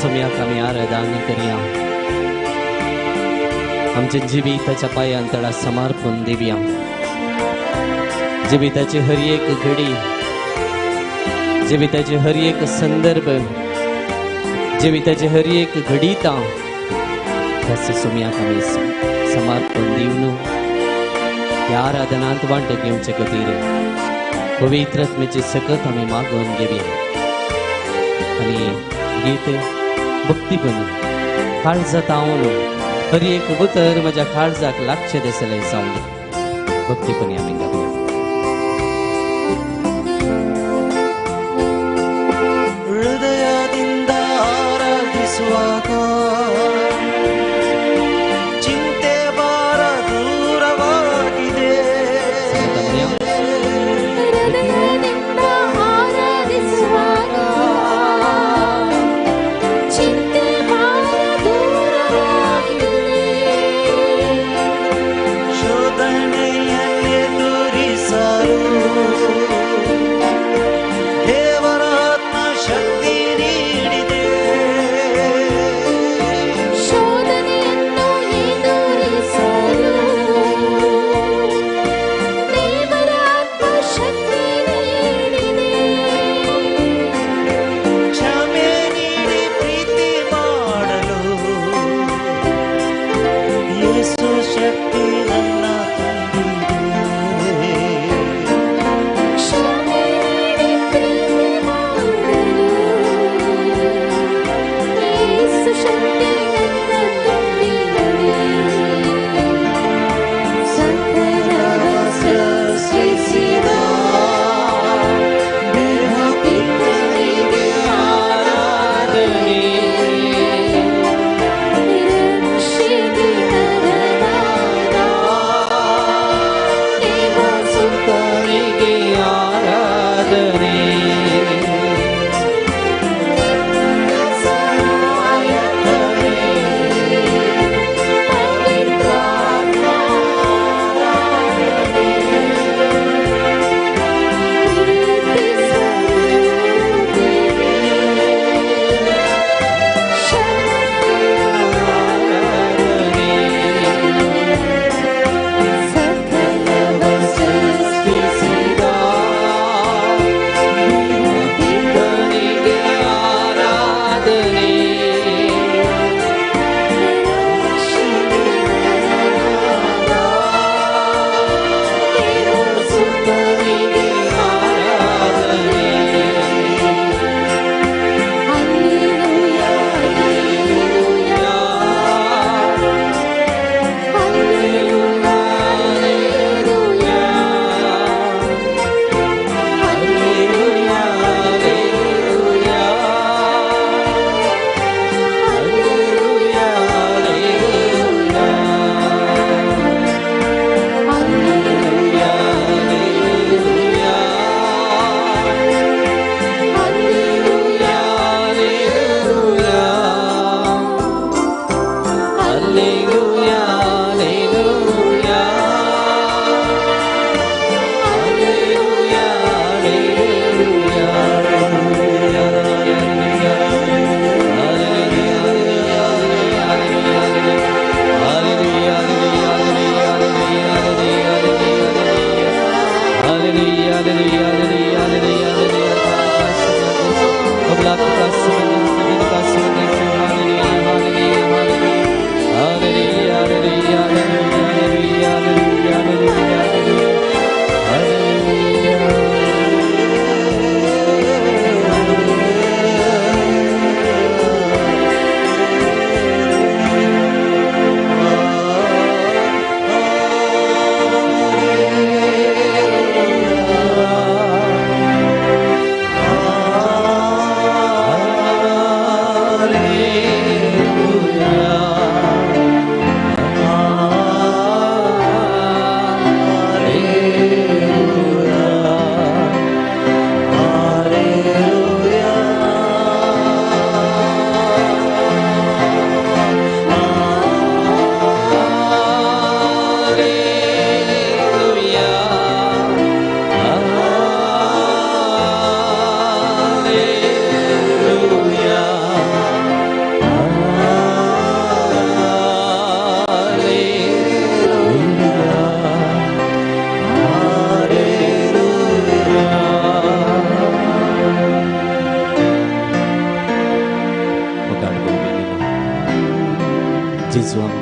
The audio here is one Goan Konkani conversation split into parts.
सोम्याक आमी आराधना करया, आमच्या जिविताच्या पांयान तळा समर्पण दिवया. जिविताची हर एक घडी, जिविताची हर एक संदर्भ, जिविताची हर एक घडिता तशें सोम्याक आमी समर्पण दिवन ह्या आराधनांत वांटो घेवचे खातीर पवित्र आत्म्याची सकत आमी मागून घेवया. आनी गीत भक्तीपण काळजांत हांव हर एक उतर म्हज्या काळजाक लागचें दिसलें जावन भक्तीपणी आमी गावया. ಹೃದಯದಿಂದ ಆರಾಧಿಸುವಾಗ ಚಿಂತೆ ಭಾರ ದೂರವಾಗಿದೆ. ಹೃದಯದಿಂದ ಆರಾಧಿಸುವಾಗ ಚಿಂತೆ ಭಾರ ದೂರವಾಗಿದೆ. ಶೋಧನೆಯನ್ನೆದುರಿಸುವಾಗ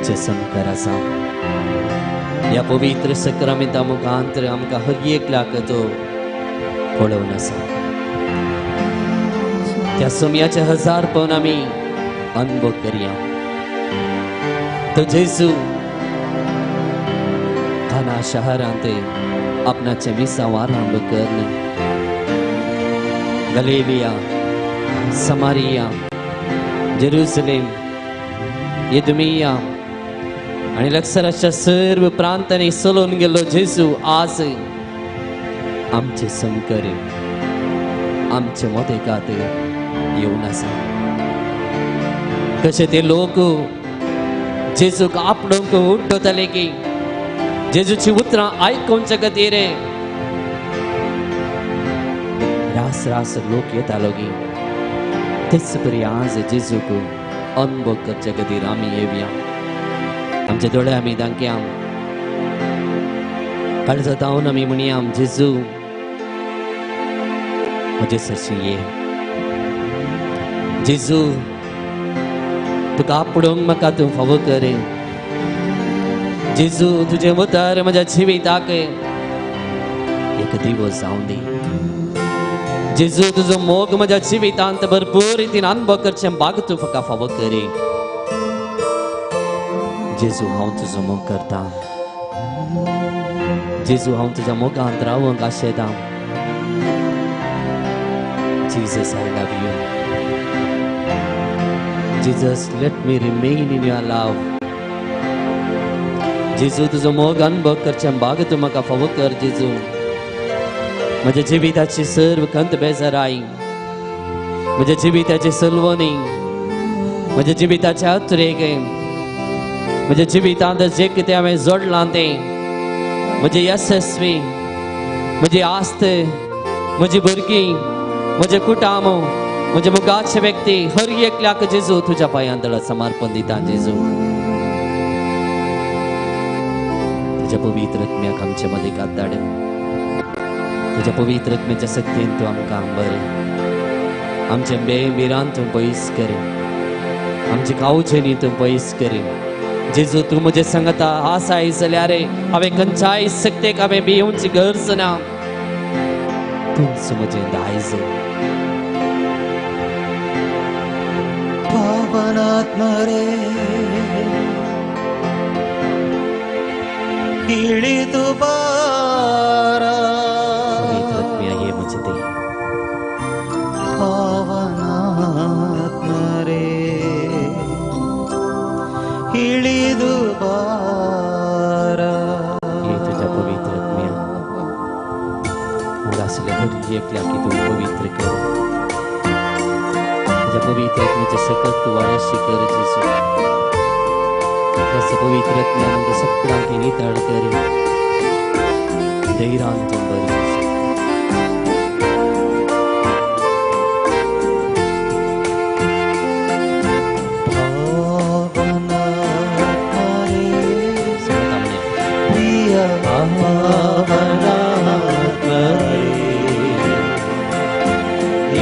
आमचे समकार आसा. ह्या पवित्र सक्रामेंता मुखांतर आमकां हर एकल्याक तो पळोवन आसा. त्या सोम्याचे हजार पवन आमी अनुभव करया. तो जेजू खाना शहरांत आपणाचे मिसांव आरंभ करून गलेलिया, समारिया, जेरुसलेम, येदुमिया आनी लक्षराच्या सर्व प्रांतांनी चलोवन गेल्लो जेजू आज आमचे समकर आमचे मदेकात येवन आसा. कशे ते लोक जेजूक आपणूंक उड्डताले की जेजूची उतरां आयकुवच्या खातीर रास रास लोक येतालो की तेच परी आज जेजूक अनुभव करच्या खातीर आमी येवया. आमचे दोळे आमी दांकया, काळजांत जावन आमी म्हणया, जेजू म्हजे सरशी ये. जेजू तुका आपडोवंक म्हाका तूं फावो कर. जेजू तुजें उतर म्हज्या जिविताक एक दिवस जावन दी. जेजू तुजो मोग म्हज्या जिवितांत भरपूर रितीन अनुभव करचें भाग तूं म्हाका फावो कर. जेजू हांव तुजो मोग करता. जेजू हांव तुज्या मोगांत रावंक आशेता. Jesus, I love you. Jesus, let me remain in your love. जेजू तुजो मोग अनुभव करचें भाग तूं म्हाका फावो कर. जेजू म्हज्या जिविताची सर्व खंत बेजाराय, म्हज्या जिविताची सलवणी, म्हज्या जिविताचे अत्रेक, म्हज्या जिवितांत जें कितें हांवें जोडलां तें, म्हजें यशस्वी, म्हजी आस्त, म्हजी भुरगीं, म्हजें कुटाम, म्हजे मुगाचे व्यक्ती, हर एकल्याक जेजू तुज्या पांयां तळा समर्पण दिता. जेजू तुज्या पवित्र आत्म्याक आमचे मदें धाड. तुज्या पवित्र आत्म्याच्या शक्तीन तूं आमकां बरें, आमचे बेमिरान तूं पयस कर, आमचे कावचेनी तूं पयस कर. जेजू तूं म्हजें सांगता आसाय जाल्यार हांवें खंयच्याय शक्तेक हांवें भिवची गरज ना. तूंच म्हजें दायज. ಪಾವನಾತ್ಮರೇ ಇಳಿದು ಬಾರ, ಪಾವನಾತ್ಮರೇ ಇಳಿದು ಬಾರ. तुझ्या पवित्र आत्म्या आसल्या हर एकल्याक तूं पवित्र कर. तुझ्या पवित्र आत्म्याचे सकत तूं वाऱ्याशी कर. जेजू तसो पवित्र आत्म्यान आमकां सगळ्यांक नितळ कर, धैर्यान तूं भर.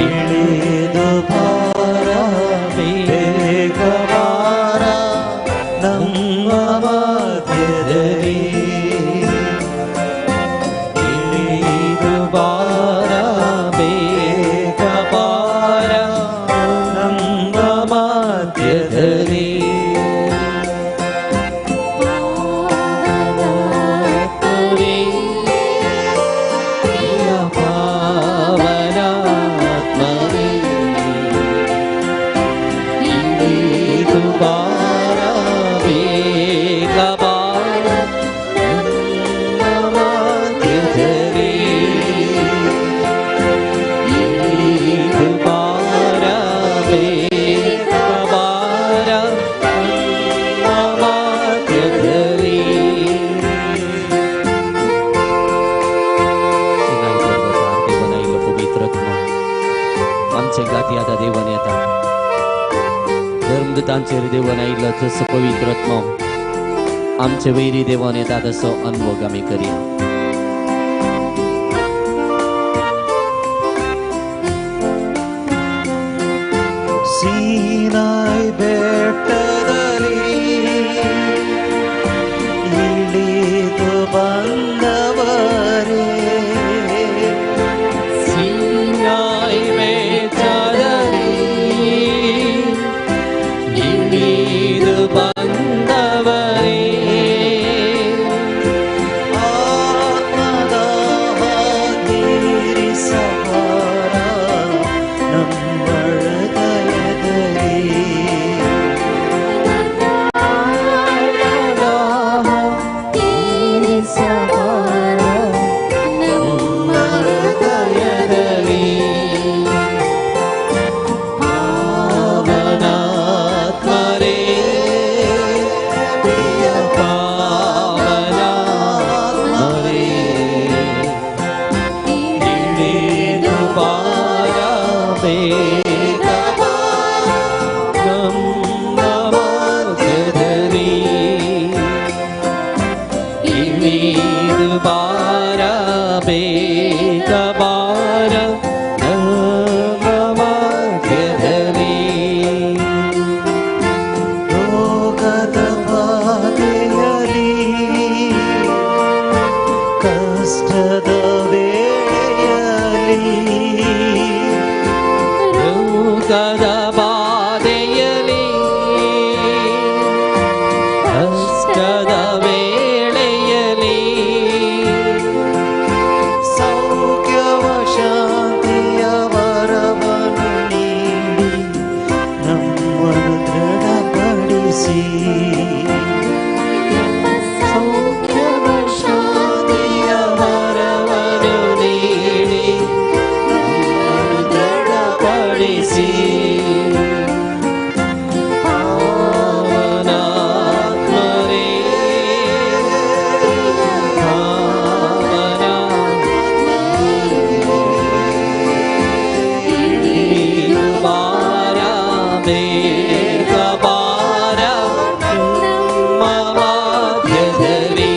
ಇಳಿದು ಬಾರ, ಬೇಗ ಬಾರ ನಮ್ಮ ಮಧ್ಯದಲ್ಲಿ. ಇಳಿದು ಬಾರ, ಬೇಗ ಬಾರ ನಮ್ಮ ಮಧ್ಯದಲ್ಲಿ. धर्मदूतांचेर देवान आयिल्लो तसो पवित्र आत्मो आमचे वैरी देवान येता तसो अनुभव आमी करया. ಸೀನಾಯ್ ಬೆಟ್ಟದಲ್ಲಿ ಕಷ್ಟದ ವೇಳೆಯಲ್ಲಿ ರೋಗದ ಬಾಧೆಯಲ್ಲಿ ಕಷ್ಟದ ವೇಳೆಯಲ್ಲಿ ಸೌಖ್ಯವ ಶಾಂತಿಯ ವರವನ್ನು ನೀಡಿ ನಮ್ಮನ್ನು ದೃಢಪಡಿಸಿ ನಮ್ಮ ಸೌಖ್ಯವ ಶಾಂತಿಯ ವರವನ್ನು ನೀಡಿ ನಮ್ಮನ್ನು ದೃಢಪಡಿಸಿ ಪಾವನಾತ್ಮರೇ ಪಾವನ ಬಾರ ಬೇಗ ಬಾರ ನಮ್ಮ ಮಧ್ಯದಲ್ಲಿ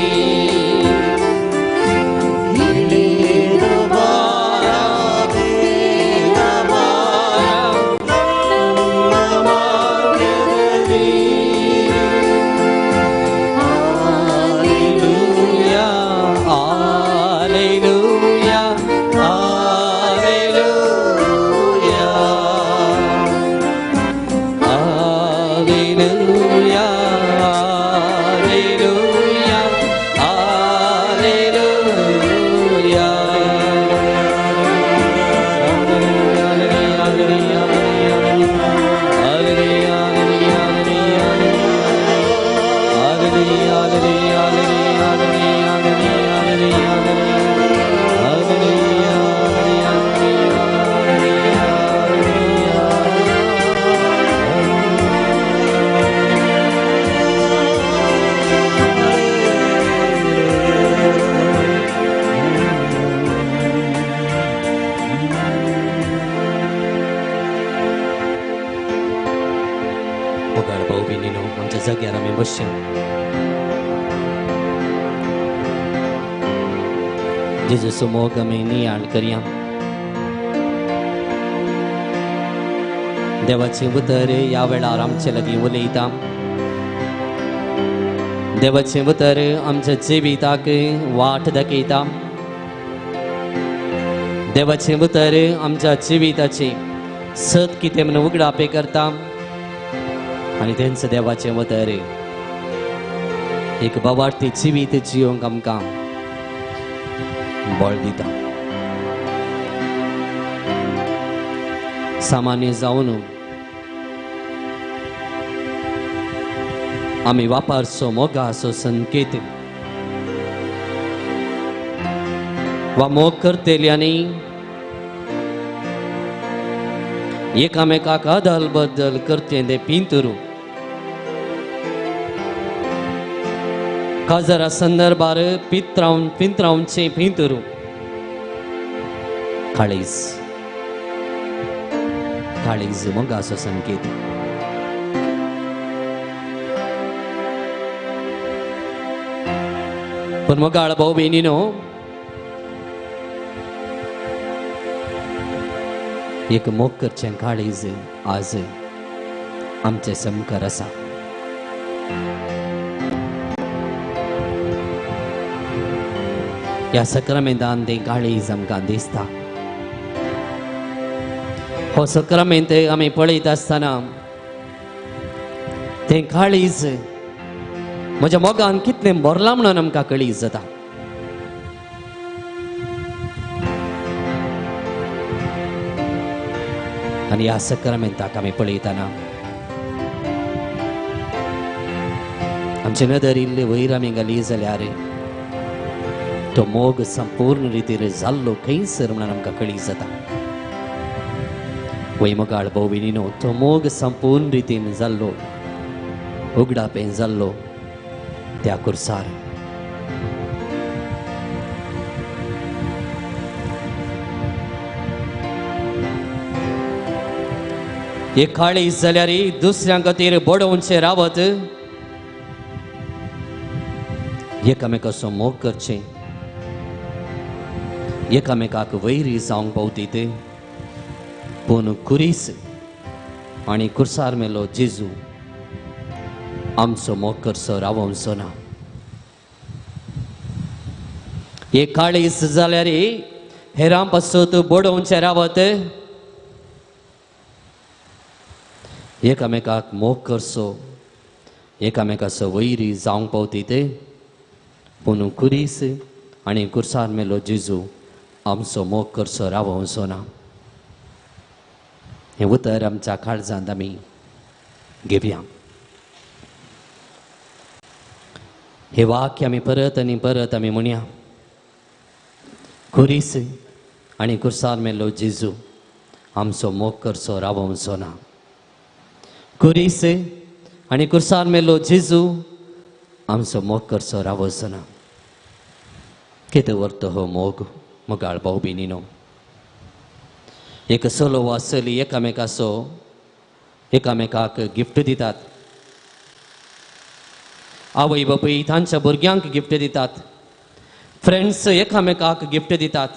ಇಳಿದು ಬಾರ ಬೇಗ ಬಾರ ನಮ್ಮ ಮಧ್ಯದಲ್ಲಿ. Hallelujah, hallelujah, hallelujah. Hallelujah, hallelujah, hallelujah. मोगाळ भाऊ भयणीनो आमच्या जाग्यार आमी बसया. जेजूचो मोग आमी नियाळ करया. देवाचें उतर ह्या वेळार आमचे लागीं उलयता. देवाचें उतर आमच्या जिविताक वाट दाखयता. देवाचें उतर आमच्या जिविताची सत कितें म्हणून उगडापे करता. आनी तेंच देवाचें उतर एक बावार्थी जिवीत जियोंक आमकां बळ दिता. सामान्य जावन आमी वापरचो मोगाचो संकेत वा मोग करतली आनी एकामेकाक अदल बदल करते ते पिंतरू काजरा संदर्भार पित्रावन पिंत्रावचे पिंतरू काळीज काळीज मोगाचो संकेत. पण मोगाळ भाऊ भयणीनो एक मोग करचें काळीज आज आमचें सामकार आसा. ह्या सक्रामेंतान तें काळीज आमकां दिसता. हो सक्रामेंत आमी पळयत आसतना तें काळीज म्हज्या मोगान कितलें भरलां म्हणून आमकां कळीज जाता. आनी ह्या सक्रामेंताक आमी पळयतना आमचे नदर इल्ले वयर आमी घाली जाल्यार तो मोग संपूर्ण रितीर जाल्लो खंयसर म्हणून आमकां कळीज जाता. वय मोगाळ भाऊ भयणीनो तो मोग संपूर्ण रितीन जाल्लो उगडापें जाल्लो त्या कुर्सार. एक काळीज जाल्यार दुसऱ्यां खातीर बडोवचें रावत एकामेकाचो मोग करचें एकामेकाक वैरी जावंक पावतीत पूण कुरीस आनी कुर्सार मेलो जेजू आमचो मोग करचो रावोवचो ना. एक काळीस जाल्यार हेरां पासत बडोवचें रावत, एकामेकाक मोग करचो, एकामेकाचो वैरी जावंक पावती ते. पूण कुरीस आनी कुर्सार मेलो जेजू आमचो मोग करचो रावोवचो ना. हें उतर आमच्या काळजांत आमी घेवया. हे वाक्य आमी परत आनी परत आमी म्हणया. कुरीस आनी कुर्सार मेलो जेजू आमचो मोग करचो रावोवचो ना. कुरीस आनी कुर्सार मेलो जेजू आमचो मोग करचो रावोवचो ना. कितें व्हरतो हो मोग मोगाळ भाव भयणीनो. एक चलो वा चली एकामेकाचो एकामेकाक गिफ्ट दितात. आवय बापूय तांच्या भुरग्यांक गिफ्ट दितात. फ्रेंड्स एकामेकाक गिफ्ट दितात.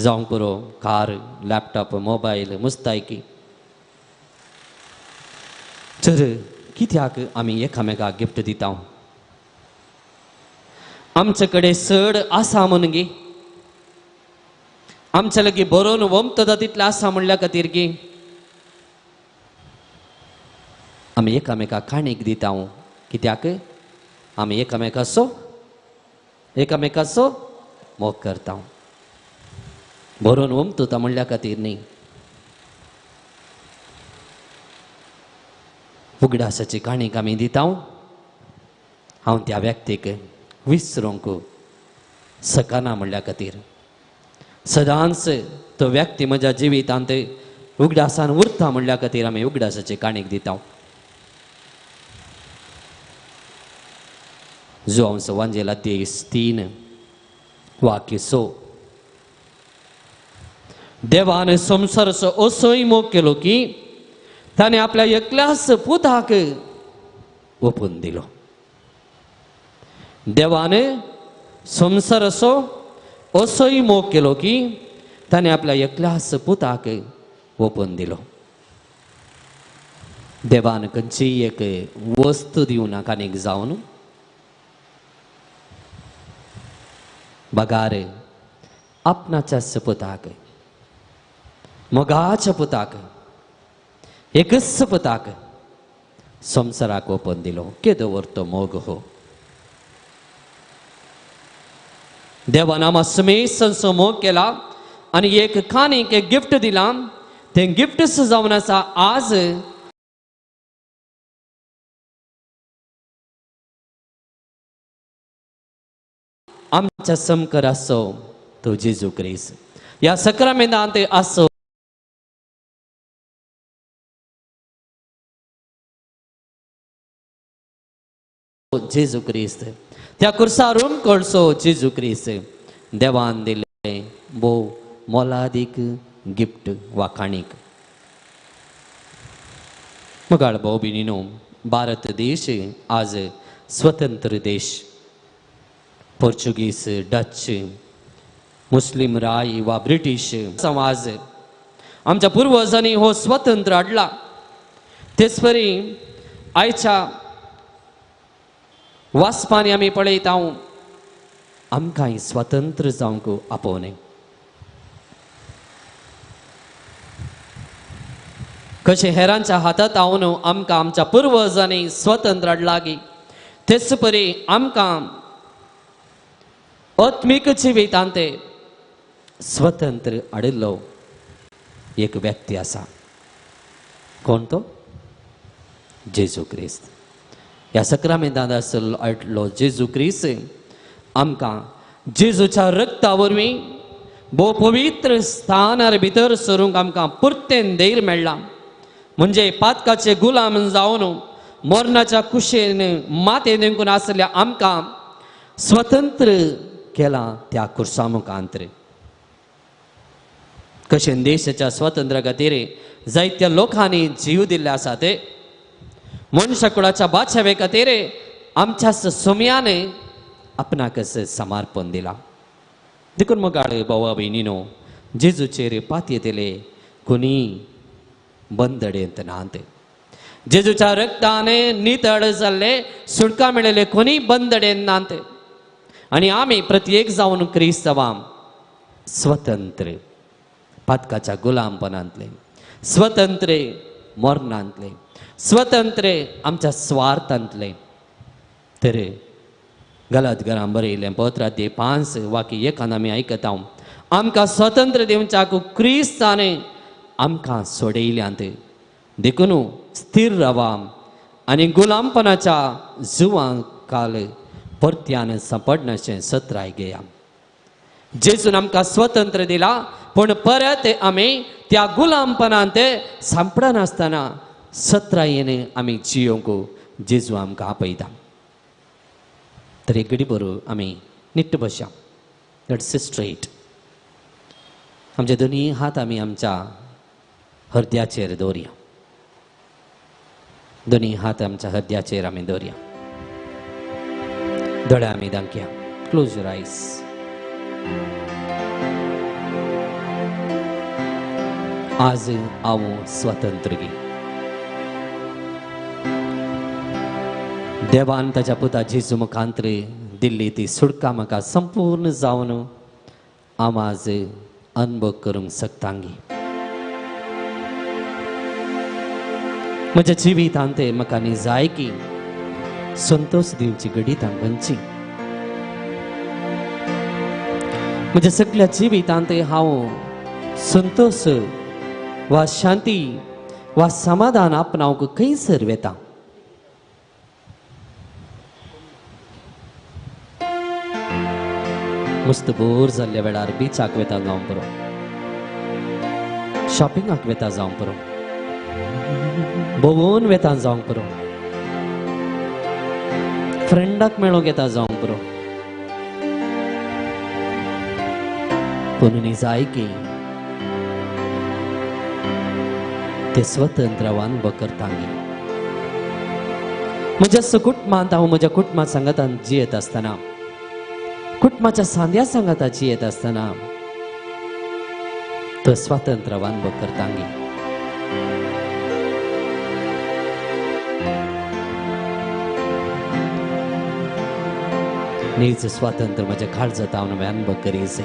जावंक पुरो कार, लॅपटॉप, मोबायल, मुस्तायकी. तर कित्याक आमी एकामेकाक गिफ्ट दिता? आमचे कडेन चड आसा म्हणून गी, आमचे लागीं बरोवन वमतता तितलें आसा म्हणल्या खातीर गी आमी एकामेकाक काणीक दिता. कित्याक? आमी एकामेकाचो एकामेकाचो मोग करता. बरोवन वमतता म्हणल्या खातीर न्ही. उगडासाची काणीक आमी दिता. हांव त्या व्यक्तीक विसरूंक शकना म्हणल्या खातीर सदांच तो व्यक्ती म्हज्या जिवितांत उगडासान उरता म्हणल्या खातीर आमी उगडासाची काणीक दिता. जुआंव वांजेल अध्याय 3 वाक्य 6. देवान संवसाराचो असोय मोग केलो की ताणें आपल्या एकल्याच पुताक ओपून दिलो. देवान संवसाराचो असोय मोग केलो की ताणें आपल्या एकल्याच पुताक ओपून दिलो. देवान खंयचीय एक वस्तू दिवं नाका आनीक जावन बगार आपणाच्याच पुताक, मोगाच्या पुताक, एकच पुताक संवसाराक ओपून दिलो. केदो व्हरतो मोग हो. देवान आमकां समेसांचो मोग केला आनी एक काणीक एक गिफ्ट दिलां. तें गिफ्ट जावन आसा आज आमच्या समकर आसो तो जेजू क्रिस्त. ह्या सक्रामेंतांत आसो जेजू क्रिस्त. त्या कुर्सार कळसो जेजू क्रिस्त. देवान दिले भोव मोलादीक गिफ्ट वा काणीक. मोगाळ भाव भयणीनो, भारत देश आज स्वतंत्र देश. पोर्चुगीज, डच, मुस्लिम राय वा ब्रिटीश समाज आमच्या पुर्वजांनी हो स्वतंत्र हाडला. तेच परी आयच्या वाचपांनी आमी पळयता आमकांय स्वतंत्र जावंक आपोवणें. कशें हेरांच्या हातांत हांव आमकां आमच्या पुर्वजांनी स्वतंत्र हाडला गी तेच परी आमकां आत्मीक जिवितांत स्वतंत्र हाडिल्लो एक व्यक्ती आसा. कोण तो? जेजू क्रिस्त. ह्या सक्रामेंतांत आसलो हाडलो जेजू क्रिस्त आमकां जेजूच्या रक्ता वरवीं भोव पवित्र स्थानार भितर सरूंक आमकां पुरतेन धैर्य मेळ्ळां. म्हणजे पातकाचे गुलाम जावन मरणाच्या कुशेन माते तेंकून आसल्या आमकां स्वतंत्र केलां त्या कुर्सा मुखांत. कशें देशाच्या स्वातंत्र्या खातीर जायत्या लोकांनी जीव दिल्ले आसा ते मनशाकुळाच्या बादशावे खातीर आमच्या सोम्याने आपणाकच समर्पण दिलां. देखून मोगाळ भावा भयणीनो, जेजूचेर पातयेतले कोणी बंदडेंत नात. जेजूच्या रक्ताने नितळ जाल्ले सुटका मेळिल्ले कोणी बंदडेंत नात. आनी आमी प्रत्येक जावन क्रिस्तांवां स्वतंत्र पातकाच्या गुलामपणांतले, स्वतंत्र मरणांतले, स्वतंत्र आमच्या स्वार्थांतले. तर गलत घरां बरयलें पत्र अध्याय 5 वाक्य 1 आमी आयकता, आमकां स्वतंत्र दिवच्याक क्रिस्ताने आमकां सोडयल्यांत, देखून स्थिर रावा आनी गुलामपणाच्या जुवां काल परत्यान सांपडनाशें सत्राय घेया. जेजून आमकां स्वतंत्र दिला, पूण परत आमी त्या गुलामपणांत सांपडनासतना सत्रायेन आमी जियोंक जेजू आमकां आपयता. तर एक घडी बरो आमी निट्ट बसया, let's straight. आमचे दोनी हात आमी आमच्या हृदयाचेर दवरया, दोनी हात आमच्या हृदयाचेर आमी दवरया, दोळे आमी दांकया, क्लोज your आयज. आज हांव स्वतंत्र गी. देवान ताच्या पुता जेजू मुखांतर दिल्ली ती सुटका म्हाका संपूर्ण जावन हांव आज अनुभव करूंक शकतांगी. म्हज्या जिवितांत म्हाका निजाय की संतोष दिवची घडीत हांगाची. म्हज्या सगळ्या जिवितांत हांव संतोष वा शांती वा समाधान आपणावंक खंयसर वेता. मस्त बोर जाल्ल्या वेळार बिचाक वेता जावंक पुरो, शॉपिंगाक वेता जावंक पुरो, भोंवून वेता जावंक पुरो, फ्रेंडाक मेळोंक येता जावंक पुरो, पूण निजाय की ते स्वतंत्र अनुभव करतांगी. म्हज्या कुटुंबांत हांव म्हज्या कुटुंबा सांगातान जियेत आसतना, कुटुंबाच्या सांद्या सांगाता जियेत आसतना तो स्वातंत्र्य अनुभव करतांगी. नीज स्वातंत्र्य म्हज्या काळजांत हांव अनुभव करीत.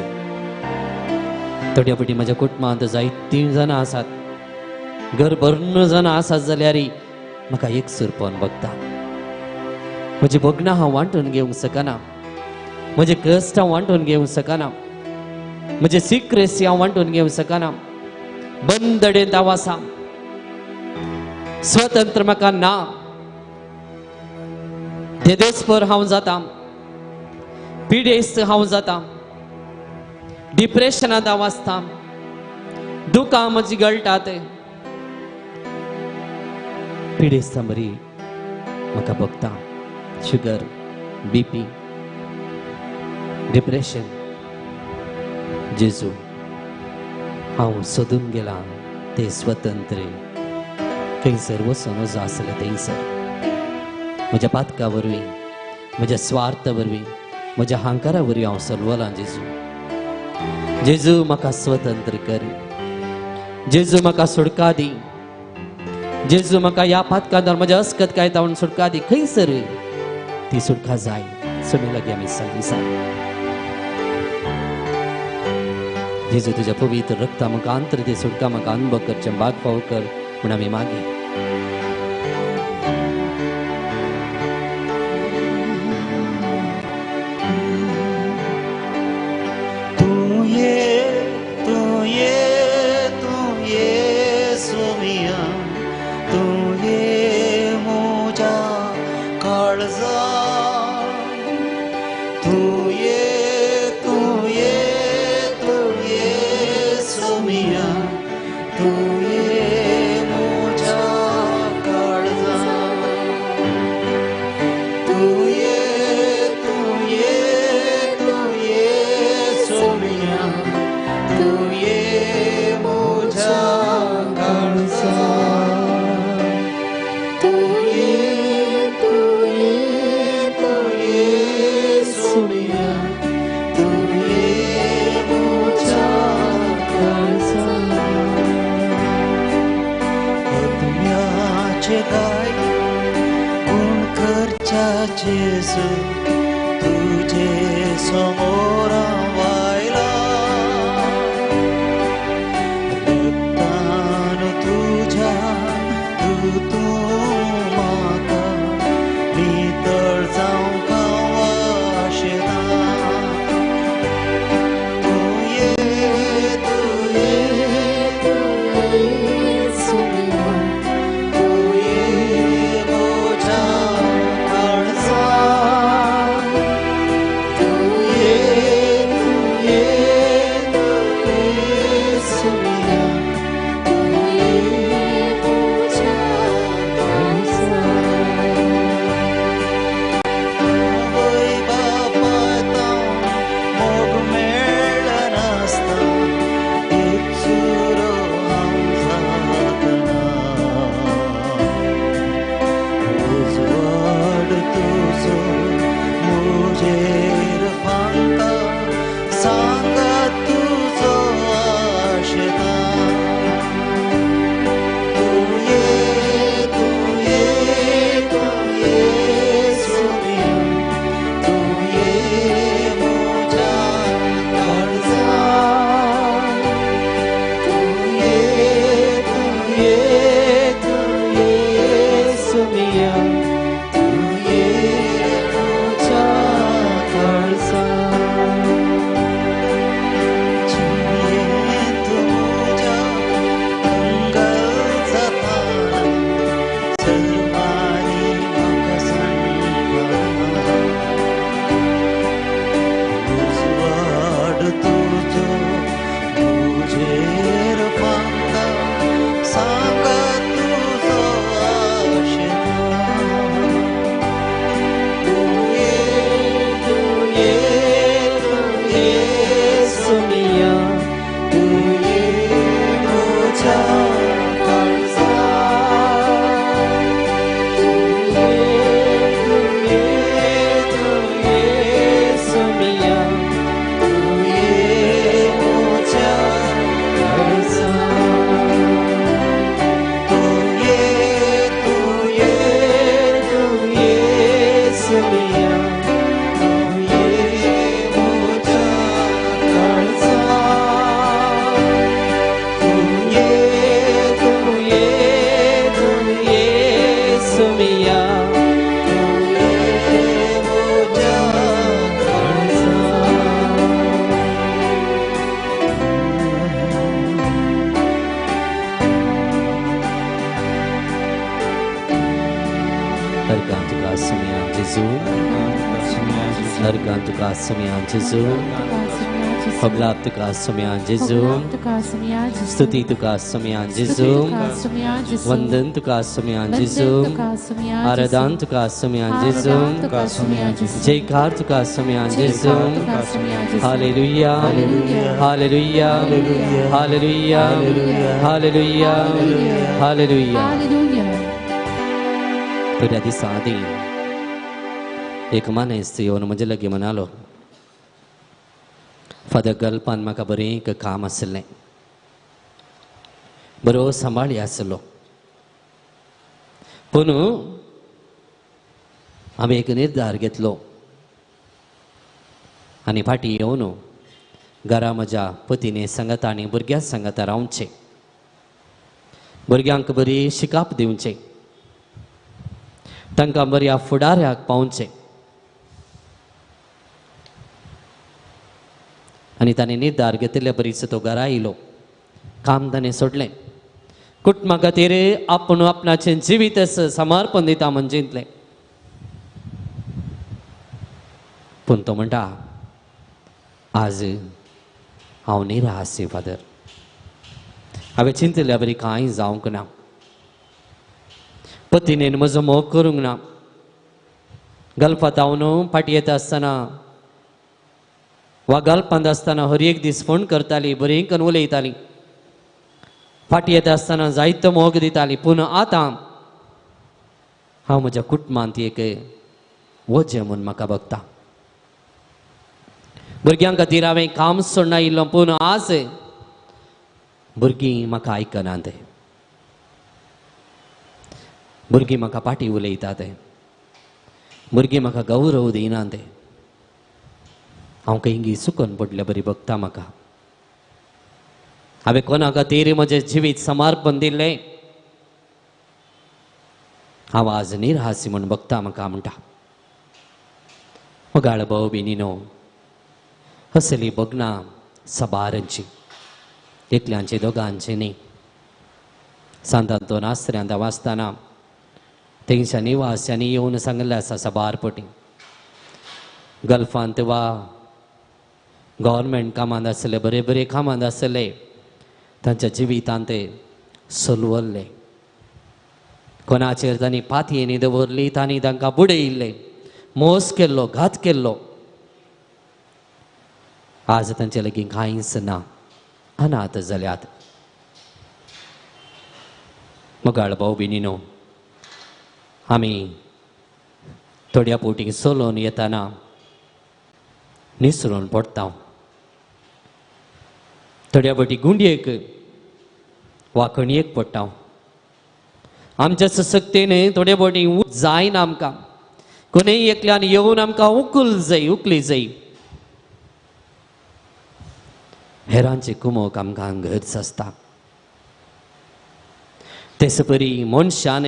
थोड्या फावटी म्हज्या कुटुंबांत जायतीं जाणां आसात, घर भरून जाणां आसात जाल्यार म्हाका एक सुरपण बघता. म्हजी भोगणां हांव वांटून घेवंक शकना, म्हजे कश्ट हांव वांटून घेवंक शकना, म्हजे सिक्रेसी हांव वांटून घेवंक शकना. बंदडेंत हांव आसा, स्वतंत्र म्हाका ना. तेदोसपर हांव जाता, पिडेस्त हांव जाता, डिप्रेशनांत हांव आसता, दुकां म्हजी गळटात. पिडेस्तां बरी म्हाका बघता, शुगर, बीपी, डिप्रेशन. जेजू हांव सोदून गेलां ते स्वतंत्र खंयसर वचून वचो आसलें थंयसर म्हज्या पातका वरवीं, म्हज्या स्वार्थ वरवीं, म्हज्या हांकारा वरवीं हांव सलवलां. जेजू, जेजू म्हाका स्वतंत्र कर, जेजू म्हाका सुटका दी, जेजू म्हाका ह्या पातकांत म्हज्या अस्कत काय तावन सुटका दी. खंयसर ती सुटका जाय सगळीं लागीं आमी सांगी सांग. जेजू तुज्या पवित्र रक्ता म्हाका आंतर ती सुटका म्हाका अनुभव करचें भाग फाव कर म्हूण आमी मागीर. तूं ये, तूं ये, तूं ये सोमिया, तूं ये म्हज्या काळजा, तूं ये, तूं ये, तूं ये सोमिया, तूं ये म्हज्या काळजा, तूं ये, तूं ये, तूं ये सोमिया, तूं ये म्हज्या काळजा, तूं ये, तूं ये, तूं ये सोमिया, तूं ये म्हज्या काळजा. आत्म्याचे गाय गुण करच्या जेजू तुझे समोर वायला रक्तान तुझ्या तूं म्हाका नितळ जावंक आशेता. तूं ये तूं ये तूं ये सुमिया तूं ये म्हज्या काळजा तूं ये तूं ये तूं ये सुमिया तूं ये म्हज्या काळजा. आवय बापायता मोग मेळनासता एकसुरो हांव जातना उजवाड तुजो म्हजेर फांकता सांगात तुजो आशेता. तूं ये तूं ये तूं ये सुमिया तूं ये म्हज्या काळजा तूं ये तूं ये तूं ये सुमिया तूं ये म्हज्या काळजा. जियेंत म्हज्या कंगाल जाताना सर्वांनी म्हाका सांडपाना उजवाड तुजो म्हजेर फांकता सांगात तुजो आशेता. तूं ये तूं ये तूं ये सुमिया तूं ये म्हज्या काळजा तूं ये तूं ये तूं ये सुमिया तूं ये म्हज्या काळजा. तूं ये तूं ये तूं ये सुमिया तूं ये म्हज्या काळजा तूं ये तूं ये तूं ये सुमिया तूं ये म्हज्या काळजा. हरगां तुका सुमया जेजू, हरगां तुका सुमया जेजू, कबलाब तुका सुमया जेजू, स्तुती तुका सुमया जेजू, वंदन तुका सुमया जेजू, आराधन तुका सुमया जेजू, जयकार तुका सुमया जेजू. Hallelujah, hallelujah, hallelujah, hallelujah, hallelujah. थोड्या दिसां आदीं एक मानेस्त येवन म्हजे लागीं म्हणालो, फादर गल्पान म्हाका बरें एक काम आशिल्लें, बरो सांबाळी आसलो, पूण हांवें एक निर्धार घेतलो आनी फाटीं येवन घरा म्हज्या पतीने सांगाता आनी भुरग्यां सांगाता रावचें, भुरग्यांक बरी शिकाप दिवचें, तांकां बऱ्या फुडाऱ्याक पावचें. आनी ताणें निर्धार घेतिल्ले बरीच तो घरा येयलो, काम ताणें सोडलें, कुटुंबा खातीर आपूण आपणाचें जिवीत समर्पण दिता म्हण चिंतलें. पूण तो म्हणटा, आज हांव निराश फादर, हांवें चिंतिल्ल्या बरी कांय जावंक ना, पतीनेन म्हजो मोग करूंक ना, गल्फांत हांव फाटीं येता आसतना वा गल्फांत आसतना हर एक दीस फोन करताली, बरी करून उलयताली, फाटीं येता आसतना जायतो मोग दिताली, पूण आतां हांव म्हज्या कुटुंबांत एक वजें म्हूण म्हाका बघता. भुरग्यां खातीर हांवें काम सोडना आयिल्लो, पूण आज भुरगीं म्हाका आयकनात, भुरगीं म्हाका पाटी उलयतात, भुरगीं म्हाका गौरव दिनात. हांव खंयगी चुकून पडल्या बरी बघता म्हाका. हांवें कोणा खातीर म्हजें जिवीत समर्पण दिल्लें, हांव आज निराशी म्हूण बघता म्हाका म्हणटा. मोगाळ भाव भयणीनो, असली भोगणां सबारांची, एकल्यांची दोगांची न्ही. सांतांतोन आसऱ्यांत वाचतना तेंच्या निवास्यांनी येवन सांगलें आसा सबार पटी गल्फांत वा गव्हर्मेंट कामांत आसले, बरे बरे कामांत आसले, तांच्या जिवितांत ते सलवल्ले. कोणाचेर तांणी पातयेनी दवरली, तांणी तांकां बुडयिल्ले, मोस केल्लो, घात केल्लो. आज तांचे लागीं कांयच ना, अनाथ जाल्यात. मोगाळ भाव भयणीनो, आमी थोड्या पोटी चलोवन येताना निसरून पडटा, थोड्या पोटी गुंडयेक वा खणयेक पडटा. आमच्या सशक्तेन थोडे पोटी जायना आमकां, कोणूय एकल्यान येवन आमकां उकल जाय, उकली जाय. हेरांचे कुमोक आमकां गरज आसता. तेच परी मनशान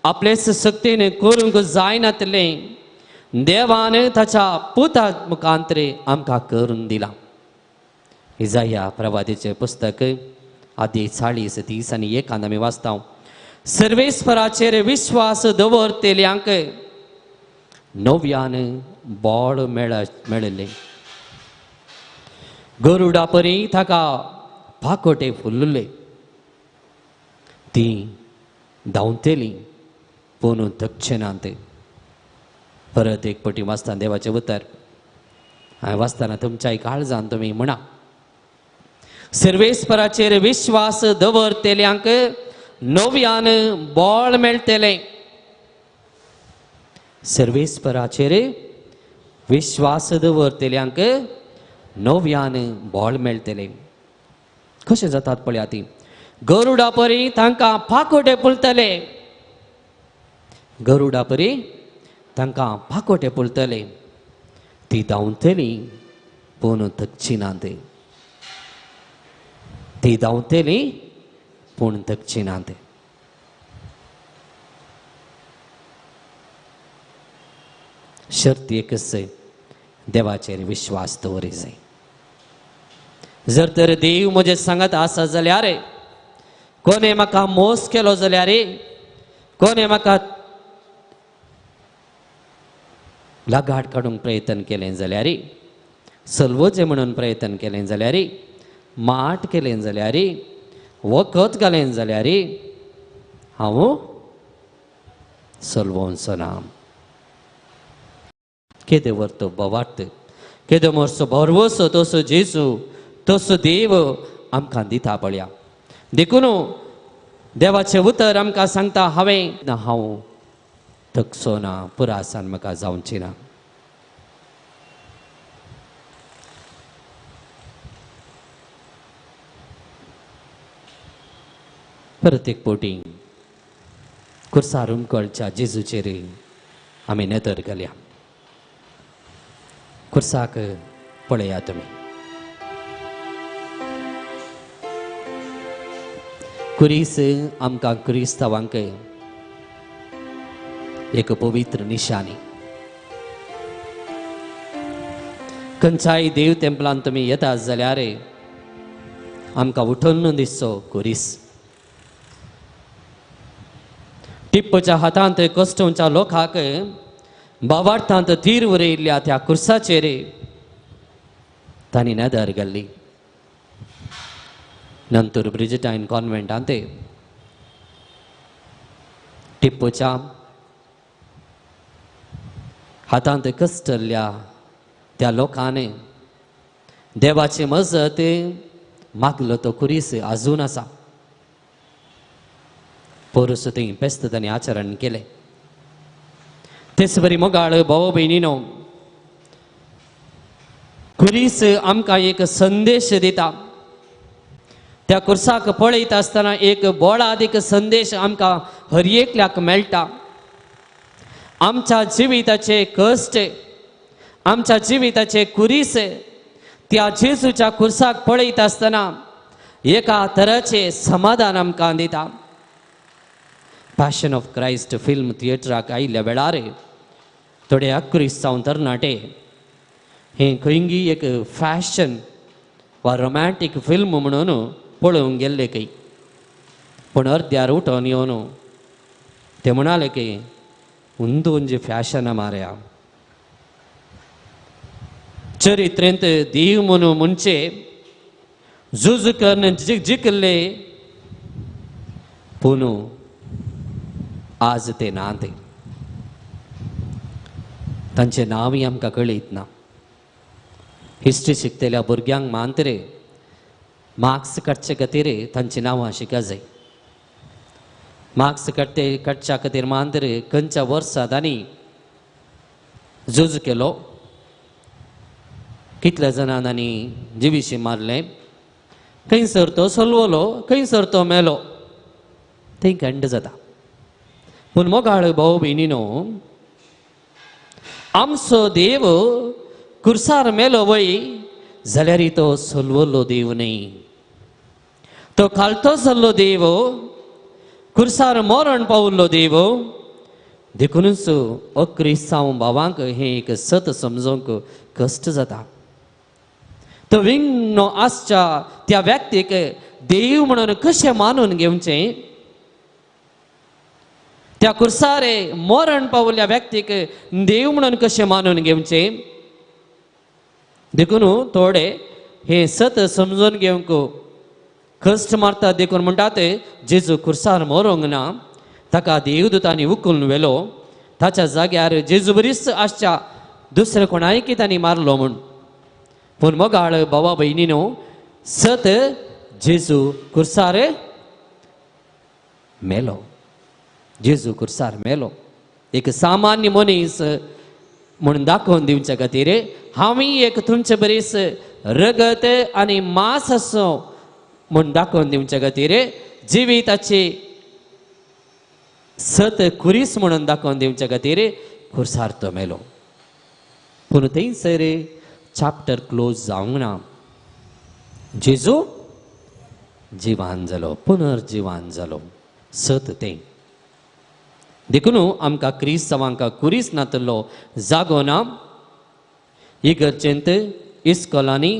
आपले सशक्तेन करूंक जायनातलें देवान ताच्या पुता मुखांतरे आमकां करून दिलां. इजाया प्रवादीचें पुस्तक आदी 40, 30 आनी 1 आमी वाचता. सर्वेस्पराचेर विश्वास दवरतेल्यांक नव्यान बळ मेळिल्लें. गरुडा परी ताका पाकोटे फुल्ले, ती धांवतेली पूण थकचे ना ते. परत एक पटी वाचता देवाचें उतर. हांवें वाचतना तुमच्या काळजान तुमी म्हणा, सर्वेस्पराचेर विश्वास दवरतेल्यांक नव्यान बळ मेळटलें. सर्वेस्पराचेर विश्वास दवरतेल्यांक नव्यान बळ मेळटलें. कशें जातात पळया ती गरुडा परी तांकां पाकोटे फुलतले, गरुडा परी तांकां पाकोटे फुलतले, ती धांवतली पूण थकची ना ते, ती धांवतली पूण थकची ना ते. शर्त एकच, देवाचेर विश्वास दवरी जाय. जर तर देव म्हजें सांगत आसा जाल्यार, कोणे म्हाका मोस केलो जाल्यार, कोणे म्हाका लगाट काडूंक प्रयत्न केलें जाल्यार, सलवचें म्हणून प्रयत्न केलें जाल्यार, माट केलें जाल्यार, वखद घालें जाल्यार, हांव सलवोनचो ना. केदे व्हरतो बवार्थ, केदो मोरसो भरवसो तसो जेजू, तसो देव आमकां दिता पळया. देखून देवाचें उतर आमकां सांगता, हांवें ना हांव थकचो ना, पुरासान म्हाका जावची ना. परत एक पोटी कुर्सार उमकळच्या जेजूचेर आमी नदर घालया. कुर्साक पळया तुमी. कुरीस आमकां क्रिस्तांवांक एक पवित्र निशाणी. खंयच्याय देव तेंपलान तुमी येता जाल्यार आमकां उठून दिसचो कुरीस. टिप्पोच्या हातांत कश्टोंच्या लोकांक बावार्थांत तीर उरयल्ल्या त्या कुर्साचेर तांणी नदर घाल्ली. नंतर ब्रिजिटायन कॉन्वेंटांत टिप्पोच्या हातांत कश्टल्ल्या त्या लोकांनी देवाची मजत मागलो तो कुरीस आजून आसा. पोरूस थंय पेस्त तांणी आचरण केलें. तेच बरी मोगाळ भाव भयणीनो, कुरीस आमकां एक संदेश दिता. त्या कुर्साक पळयता आसतना एक बोळादीक संदेश आमकां हर एकल्याक मेळटा. आमच्या जिविताचे कश्ट, आमच्या जिविताचे कुरीस त्या जेजूच्या कुर्साक पळयत आसतना एका तराचें समाधान आमकां दिता. पॅशन ऑफ क्रायस्ट फिल्म थिएटराक आयिल्ल्या वेळार थोडे अक्रिस्तांव तरणाटे हें खंयगी एक फॅशन वा रोमॅन्टीक फिल्म म्हणून पळोवंक गेल्ले खंय, पूण अर्द्यार उठोवन येवन ते म्हणाले की उंदून जी फॅशन मारया. चरित्रेंत देव म्हणून म्हणचे झुज करून जिखले, पूण आज ते ना, ते तांचें नांवय आमकां कळीत ना. हिस्ट्री शिकतल्या भुरग्यांक मानतरे मार्क्स काडचे खातीर तांचीं नांवां शिका जाय. मार्क्स काडच्या खातीर मानतरे खंयच्या वर्सा तांणी झूज केलो, कितल्या जाणां तांणी जिविशी मारलें, खंयसर तो सलवलो, खंयसर तो मेलो, थंय खंड जाता. पूण मोगाळ भाव भयणीनो, आमचो देव कुर्सार मेलो वय जाल्यार तो सलवल्लो देव न्हय, तो खालतो जाल्लो देव, कुर्सार मरण पावल्लो देव. देखुनूच अक्रिस्तांव भावांक हें एक सत समजूंक कश्ट जाता. तो विंगणो आसच्या त्या व्यक्तीक देव म्हणून कशें मानून घेवचें, त्या कुर्सारे मरण पावल्ल्या व्यक्तीक देव म्हणून कशें मानून घेवचें. देखून थोडे हें सत समजून घेवंक कश्ट मारता. देखून म्हणटात जेजू कुर्सार मरोंक ना, ताका देवदूतांनी उखलून व्हेलो, ताच्या जाग्यार जेजू बरीच आसच्या दुसऱ्या कोणायकी तांणी मारलो म्हूण. पूण मोगाळ भावा भयणीनो, सत जेजू कुर्सार मेलो, जेजू कुर्सार मेलो. एक सामान्य मनीस म्हणून दाखोवन दिवच्या खातीर हांवूय एक तुमचे बरीच रगत आनी मांस आसो म्हूण दाखोवन दिवच्या खातीर जिविताची सत कुरीस म्हणून दाखोवन दिवच्या खातीर कुर्सार तो मेलो. पूण थंयसर चॅप्टर क्लोज जावंक ना. जेजू जिवान जालो, पुनर्जिवान जालो, सत तें. देखून आमकां क्रिस्तांवांक कुरीस नातलो जागो ना. इगर्जेंत, इस्कोलांनी,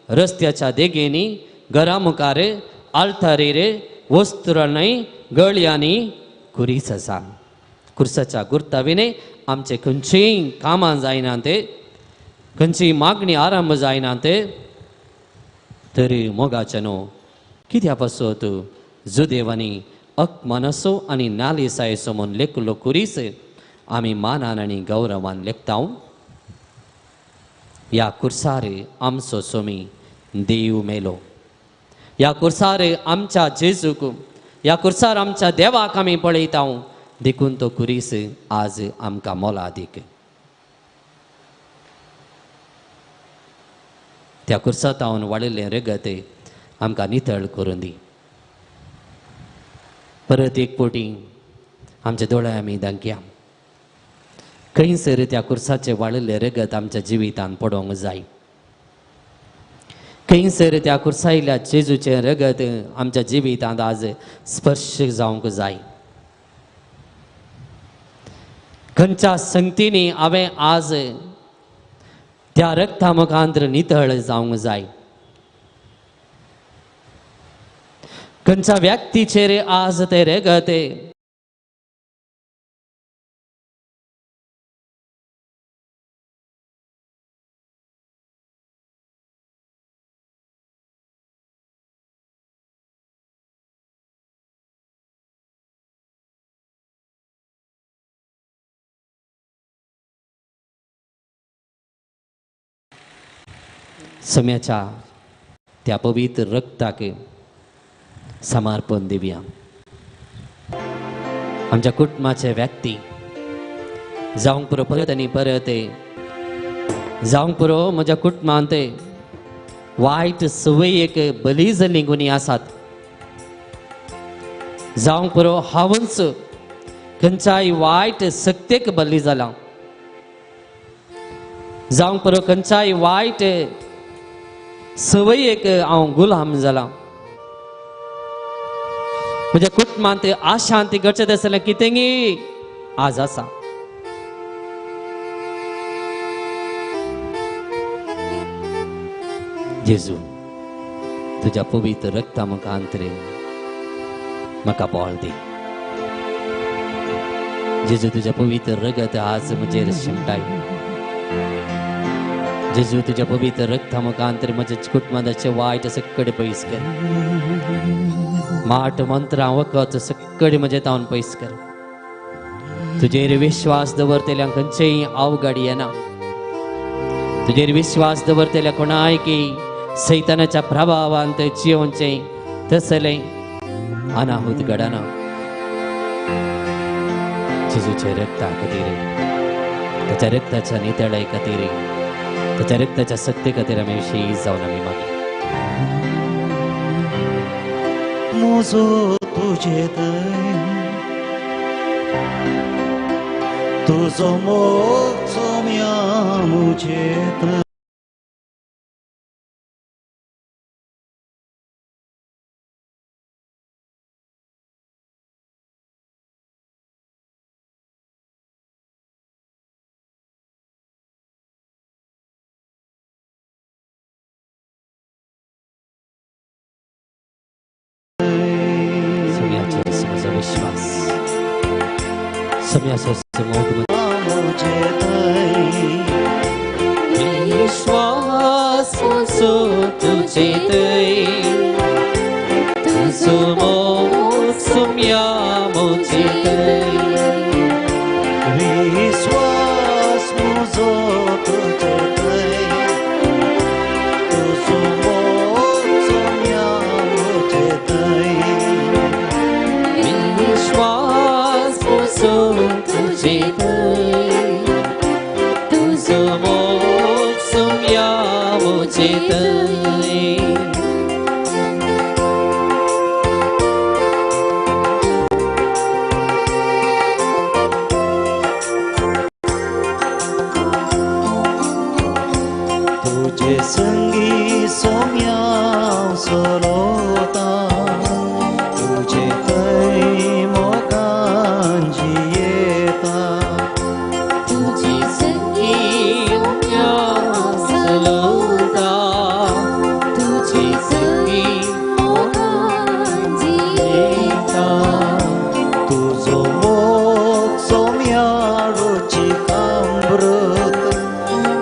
रस्त्याच्या देगेंनी, घरा मुखार, आल्तारीर, वस्त्रांनी, गळयांनी कुरीस आसा. कुर्साच्या गुर्ताविणे आमचे खंयचीय कामां जायना, ते खंयचीय मागणी आरंभ जायना ते. तरी मोगाचें न्हू कित्या पासत जुदेवांनी अकमनसो आनी नालिसायसो म्हूण लेखलो कुरीस आमी मानान आनी गौरवान लेखता. ह्या कुर्सार आमचो सोमी देव मेलो, ह्या कुर्सार आमच्या जेजूक, ह्या कुर्सार आमच्या देवाक आमी पळयता. देखून तो कुरीस आज आमकां मोलादीक. त्या कुर्सातावन वाडिल्लें रगत आमकां नितळ करून दी. परत एक पोटी आमच्या दोळे आमी दांकया. खंयसर त्या कुर्साचें वाडिल्लें रगत आमच्या जिवितांत पडोवंक जाय. खंयसर त्या कुर्सायल्या जेजूचें रगत आमच्या जिवितांत आज स्पर्श जावंक जाय. खंयच्या संगतींनी हांवें आज त्या रगता मुखांतर नितळ जावंक जाय. खंयच्या व्यक्तीचेर आज ते रगत सम्याच्या त्या पवित्र रक्ताक समर्पण दिवया. आमच्या कुटुंबाचे व्यक्ती जावंक पुरो परत आनी परत जावंक पुरो म्हज्या कुटुंबांत वायट संवय एक बली जाल्ली गुणी आसात. जावंक पुरो हांवूच खंयच्याय वायट सक्तेक बली जाला. जावंक पुरो खंयच्याय वायट संवयेक हांव गुलाम जाला. म्हज्या कुटुंबांत आशांती घडचें आसलें कितेंगी आज आसा. जेजू तुज्या पवित्र रक्ता मुखांतरे म्हाका बळ दी. जेजू तुज्या पवित्र रगत आज म्हजेर शिमटाय. जेजू तुज्या पवित्र रक्ता मुखांतरे म्हज्या कुटुंबाचे वायट सगळे पयस कर. माट मंत्रां वखद सगळे म्हजे तावन पयस कर. तुजेर विश्वास दवरतल्या खंयचेय अवघड येना. तुजेर विश्वास दवरतल्या कोणाय की सैतानाच्या प्रभावांत जियोवचें तसलें अनाहूत घडना. जेजूच्या रक्ता खातीर, ताच्या रक्ताच्या नितळाय खातीर, ताच्या रक्ताच्या सत्ते खातीर आमी विशीं जावन आमी मागी. म्हजो तुजे तुजो मोग सोम्या म्हजे विश्वास म्हजो तुजे थंय, तुजो मोग सोम्या म्हजे थंय. विश्वास म्हजो तुजे थंय, तुजो मोग सोम्या म्हजे थंय. विश्वास म्हजो तुजे थंय, तुजो मोग सोम्या म्हजे थंय. तुजे संगी सोम्या सोलोता, तुजे थंय मोगान जियेता. तुजे संगी सोम्या सलोता, तुजे संगी मोगान जियेता. तुजो मोग सोम्या रुचीक अमृत,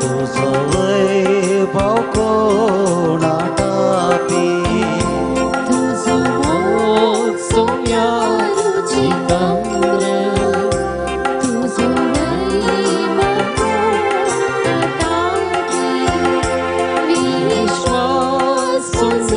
तुजो वैभव कोणा टापी. तुजो मोग सोम्या रुचीक अमृत, तुजो वैभव कोणा टापी. विश्वास म्हजो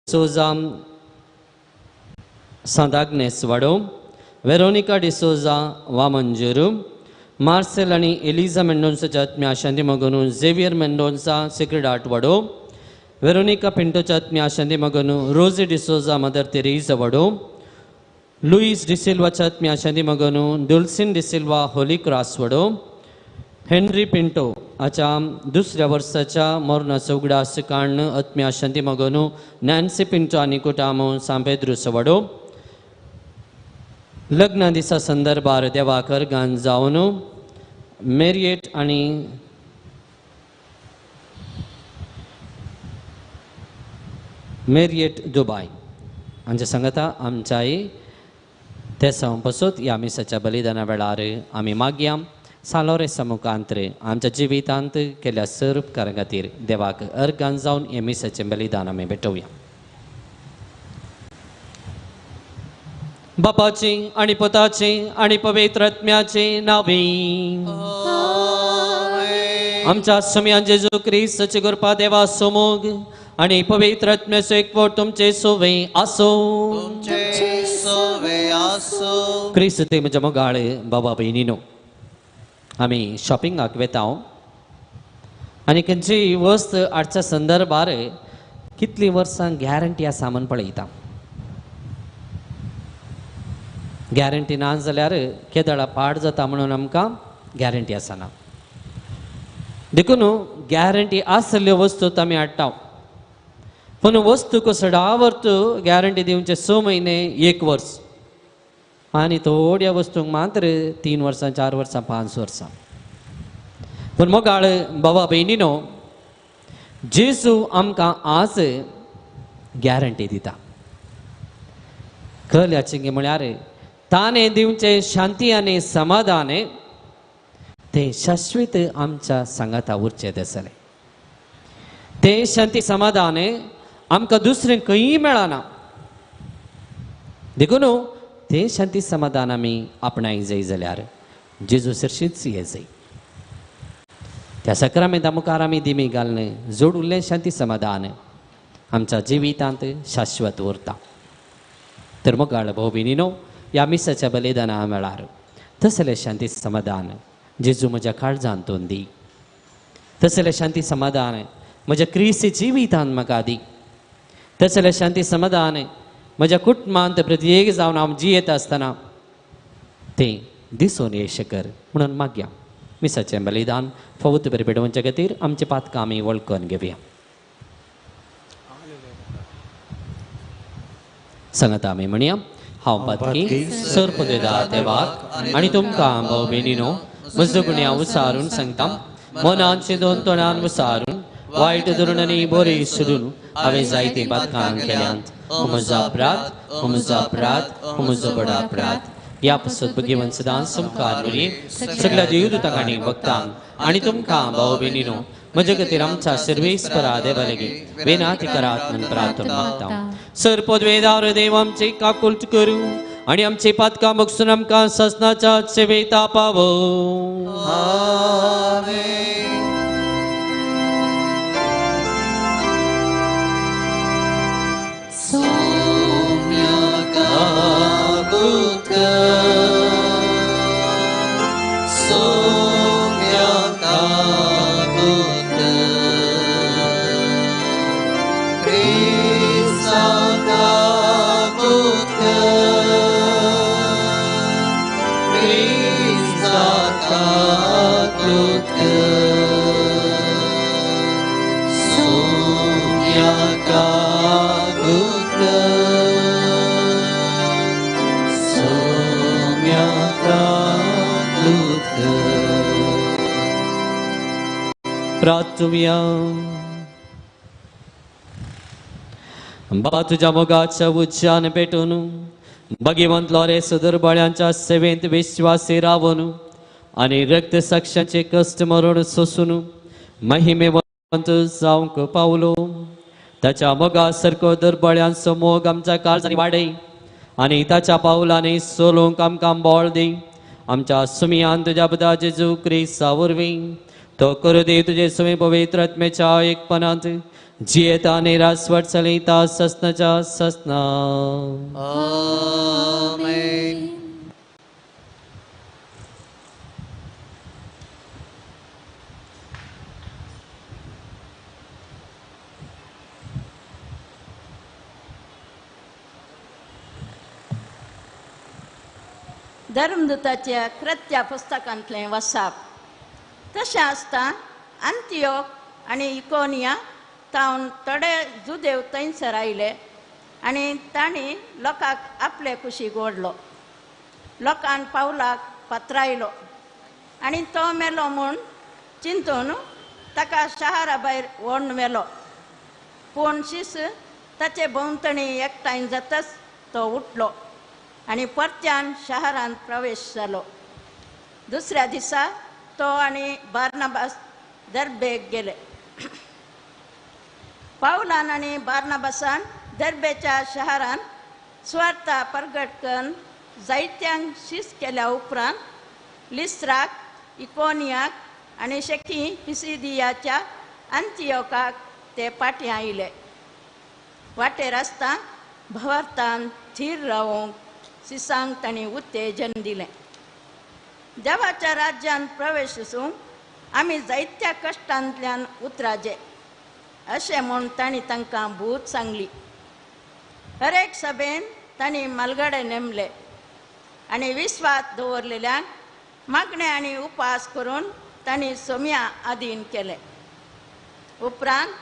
डिसोजा सांत आग्नेस वाडो, वेरोनिका डिसोजा वामंजुरू, मार्सेल आनी एलिजा मेंडोन्साच्या आत्म्या शांती मगनू, झेवियर मेंडोन्सा सेक्रेड आर्ट वाडो, वेरोनिका पिंटोच्या आत्म्या शांती मगनू, रोजी डिसोजा मदर तेरेजा वाडो, लुईस डिसिल्वाच्या आत्म्या शांती मगनू, दुल्सिन डिसिल्वा होली क्रॉस वाडो, हेनरी पिंटो हाच्या दुसऱ्या वर्साच्या मरणाचो उगडास काडून आत्म्या शांती मगनू, नॅन्सी पिंटो आनी कुटामो सांपेद्रुस वाडो, लग्ना दिसा संदर्भार देवाकर गान जावन मेरिएट आनी मेरिएट दुबाय हांच्या सांगता आमच्याय तेसांव पसत ह्या मिसाच्या बलिदाना वेळार आमी मागया सालोरेसा मुखांत आमच्या जिवितांत केल्या सर उपकारां खातीर देवाक अर्गान जावन हे मिसाचें बलिदान आमी भेटोवया. बापाचे आणि पुताचे आणि पवित्र आत्म्याचे नावे आमच्या स्वामी जेजू क्रिस्ताचे कृपा देवा सोमोग आणि पवित्र आत्म्याचो एकवट तुमचे सोवे आसो. तुमचे सोवे आसो. क्रिस्त ते म्हज्या मोगाळ बाबा भयणीनो, आमी शॉपिंगाक वेता आनी खंयची वस्त हाडच्या संदर्भार कितलीं वर्सां गॅरंटी आसा म्हूण पळयता. गॅरंटी ना जाल्यार केदळा पाड जाता म्हणून आमकां गॅरंटी आसना. देखून गॅरंटी आसल्ल्यो वस्तू आमी हाडटा, पूण वस्तूक सदावर्त गॅरंटी दिवचे 6 म्हयने 1 वर्स आनी थोड्या वस्तूंक मात्र 3 वर्सां 4 वर्सां 5 वर्सां. पूण मोगाळ बाबा भयणीनो, जेजू आमकां आज गॅरंटी दिता. कल्याचें म्हळ्यार ताणें दिवचें शांती आनी समाधान तें शाश्वत आमच्या सांगाता उरचें आसलें. तें शांती समाधान आमकां दुसरें खंयी मेळना. देखून तें शांती समाधान आमी आपणाय जाय जाल्यार जेजू सरशीच ये जाय. त्या सक्रामेंता मुखार आमी दिमी घालून जोड उरलें शांती समाधान आमच्या जिवितांत शाश्वत उरता. तर मोगाळ भाव भयणीनो, ह्या मिसाच्या बलिदाना वेळार तसलें शांती समाधान जेजू म्हज्या काळजांत दी, तसलें शांती समाधान म्हज्या क्रिस्ती जिवितांत म्हाका दी, तसलें शांती समाधान म्हज्या कुटुंबांत प्रत्येक जावन हांव जियेत आसतना तें दिसून येशें कर म्हणून मागया. मिसाचें बलिदान फावत बरें पेटोवच्या खातीर आमचे पातकां आमी वळखून घेवया. सांगता आमी म्हणया, हांव पातकी सर्पदेदा देवाक आनी तुमकां भाव भयणीनो म्हजो गुन्यांव उसारून सांगता. मनान चिंतून तोंडान उसारून वायट धरून आनी बरी सोडून हांवें जायतीं पातकां केल्यांत. म्हजो अपराध, म्हजो अपराध, म्हजो व्हड अपराध. ह्या पासत भगवंत सदांच मुखार उरये सगळ्या देवदूतांक आनी भक्तांक आनी तुमकां भाव भयणीनो म्हजे खातीर आमच्या सर्वेस्परा देवा लागीं विनंती करात म्हूण प्रार्थना मागता. सर पदवेदार देव आमची काकुळट करूं आनी आमची पातकां बगसून आमकां ससनाच्या सेवेता पावो. प्रार्थुया. बाबा तुझ्या मोगाच्या उच्चान पेटून भगवंत लोरेस दुर्बळ्यांच्या सेवेंत विश्वासी रावून आनी रक्त साक्षाचे कश्ट मरण सोसून महिमेवंत जावंक पावलो. ताच्या मोगा सारको दुर्बळ्यांचो मोग आमच्या काळजांनी वाडय आनी ताच्या पावलांनी सोलूंक आमकां बळ दी. आमच्या सुमियान तुज्या बुधा जेजू क्रिस्ता वरवीं तो करू दी तुजे सुमी पवित्र आत्म्याच्या एकपणांत जियेता आनी रासवट चलयता ससनाच्या ससना. आमेन. धर्मदूताच्या कृत्या पुस्तकांतलें वसाप. तशें आसता अंतियोक आनी इकोनिया तावन थोडे जुदेव थंयसर आयले आनी तांणी लोकांक आपले कुशीक ओडलो. लोकान पावलाक पत्रायलो आनी तो मेलो म्हूण चिंतून ताका शहरा भायर ओडून व्हेलो. पूण शीस ताचे भोंवतणी एकठांय जातच तो उठलो आनी परत्यान शहरांत प्रवेश जालो. दुसऱ्या दिसा तो आनी बार्नाबास दर्बेक गेले. पावलान आनी बार्नाबासान दर्बेच्या शहरांत सुवार्ता परगट करून जायत्यांक शीस केल्या उपरांत लिस्राक, इकोनियाक आनी शेकी पिसिदियाच्या अंतियोकाक ते फाटीं आयले. वाटेर आसता भवार्थान थीर रावोंक सिसांक तांणी उत्तेजन दिलें. देवाच्या राज्यांत प्रवेश आसूंक आमी जायत्या कश्टांतल्यान उतराजे अशें म्हूण तांणी तांकां भूत सांगली. हर एक सभेन तांणी मालगडे नेमले आनी विस्वास दवरलेल्यांक मागणें आनी उपास करून तांणी सोम्या आदीन केले. उपरांत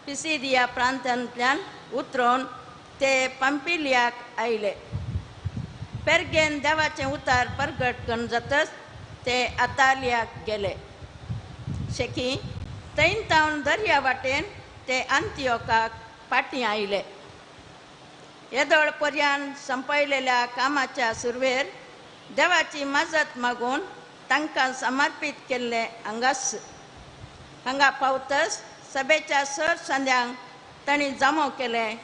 पिसिदिया प्रांतांतल्यान उतरून ते पंपिलियाक आयले. पेर्गेन देवाचें उतार परगट करून जातच ते आतालियाक गेले. शेकी थंय तावन दर्या वाटेन ते अंतियोकाक फाटीं आयले. येदोळ पर्यान संपयलेल्या कामाच्या सुरवेर देवाची मजत मागून तांकां समर्पीत केल्लें हांगाच. हांगा पावतच सभेच्या सर संद्यांक तांणी जमो केलें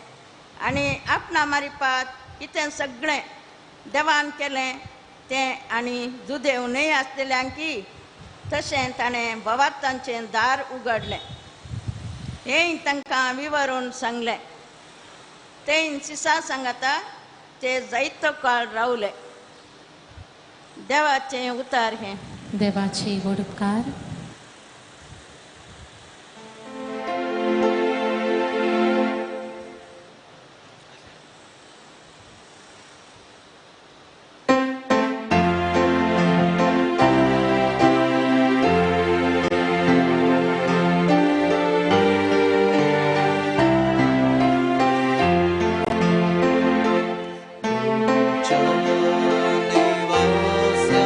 आनी आपणा मारिपात कितें सगळें देवान केलें तें आनी जुदेव न्हय आसलेल्यांकी तशें ताणें भवार्थांचें दार उगडलें. हें तांकां विवरून सांगलें. तें सिसा सांगाता ते जायतो काळ रावले. देवाचें उतार हें. देवाचे व्हड उपकार. निवासा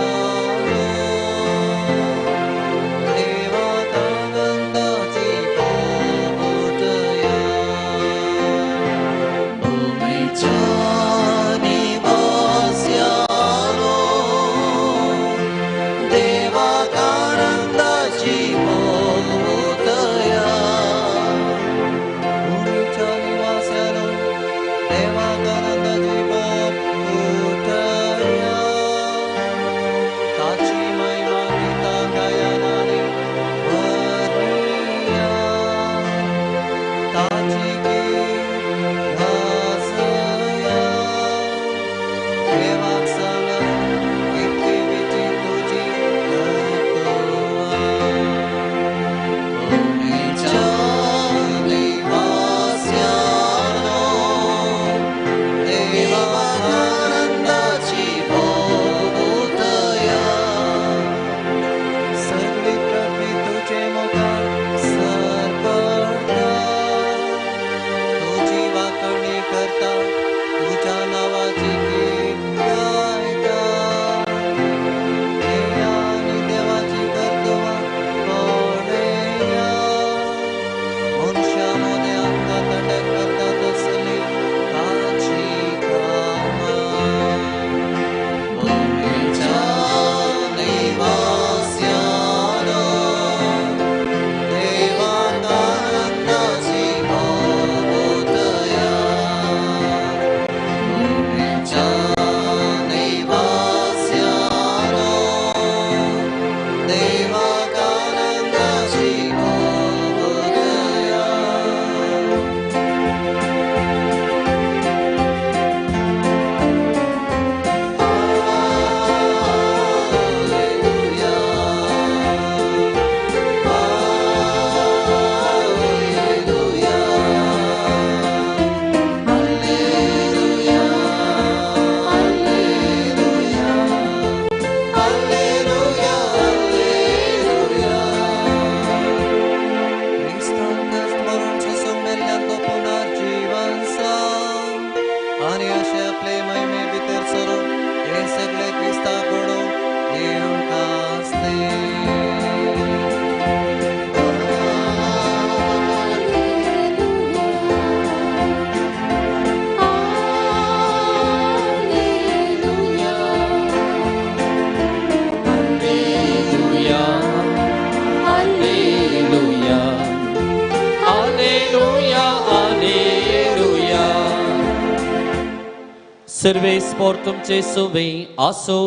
सर्वेस्पोर तुमचे सुवे आसो,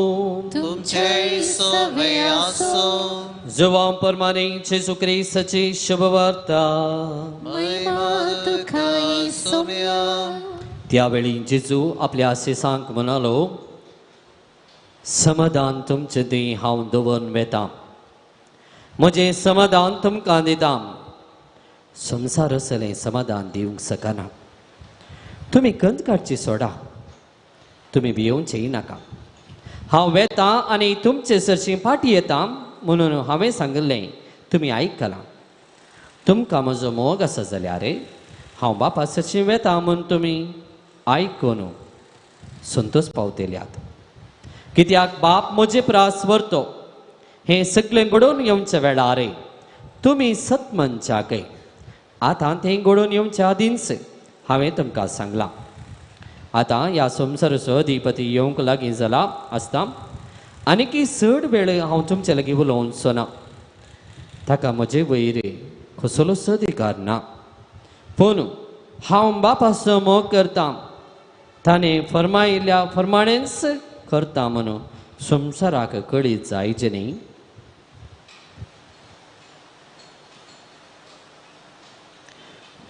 तुमचे सुवे आसो। जुवां परमाने जेजू क्रिस्ताची शुभवार्ता। महिमा तुका येसुम्या। त्यावेळी जेजू आपल्या आसिसांक म्हणालो, समाधान तुमचे दी हांव दवरून वेता, म्हजें समाधान तुमकां दिता। संवसार असलें समाधान दिवंक शकना। तुमी कंद काडची सोडा, तुमी भियोवचेय नाका। हांव वेता आनी तुमचे सरशीं फाटी येता म्हणून हांवें सांगिल्लें तुमी आयकलां। तुमकां म्हजो मोग आसा जाल्यार हांव बापा सरशीं वेता म्हूण तुमी आयकून संतोश पावतल्यात। कित्याक बाप म्हजे प्रास व्हरतो। हें सगळें घडोवन येवच्या वेळार तुमी सतमनच्याकय आतां तें घडोवन येवच्या आदींच हांवें तुमकां सांगलां। आतां ह्या संवसाराचो अधिपती येवंक लागीं जाला आसता आनीकी चड वेळ हांव तुमचे लागीं उलोवचो ना। ताका म्हजे वयर कसलोच अधिकार ना, पूण हांव बापाचो मोग करता, ताणें फर्मायिल्ल्या फर्माणेंच करता म्हणून संवसाराक कळीत जायचें न्ही।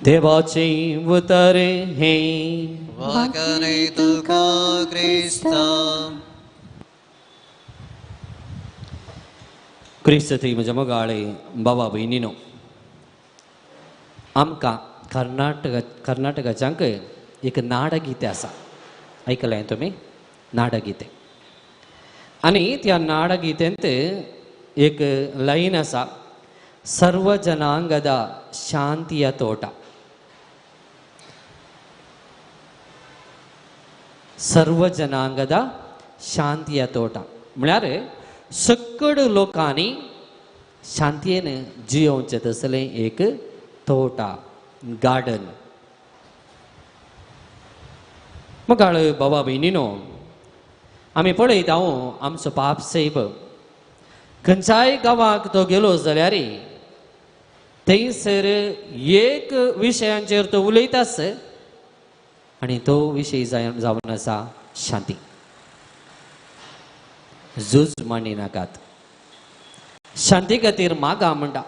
देवाचे उतर हे वागरे तुका क्रिस्ता। क्रिस्त थंय म्हज्या मोगाळे बाबा भयणीनो, आमकां कर्नाटकाच्यांक एक नाडगीते आसा, आयकलें तुमी? नाडगीते। आनी त्या नाडगीतेंत एक लायन आसा, सर्व जनांगद शांतिय तोटा। सर्व जनांगद शांतिय तोटा म्हळ्यार सकड लोकांनी शांतयेन जियोवचें तसलें एक तोटा, गार्डन। मगाळ बाबा भयणीनो, आमी पळयता आमचो पाप सायब खंयच्याय गांवाक तो गेलो जाल्यार थंयसर एक विशयांचेर तो उलयताच आनी तो विशय जावन आसा शांती। झूज मांडी नाकात, शांती खातीर मागा म्हणटा।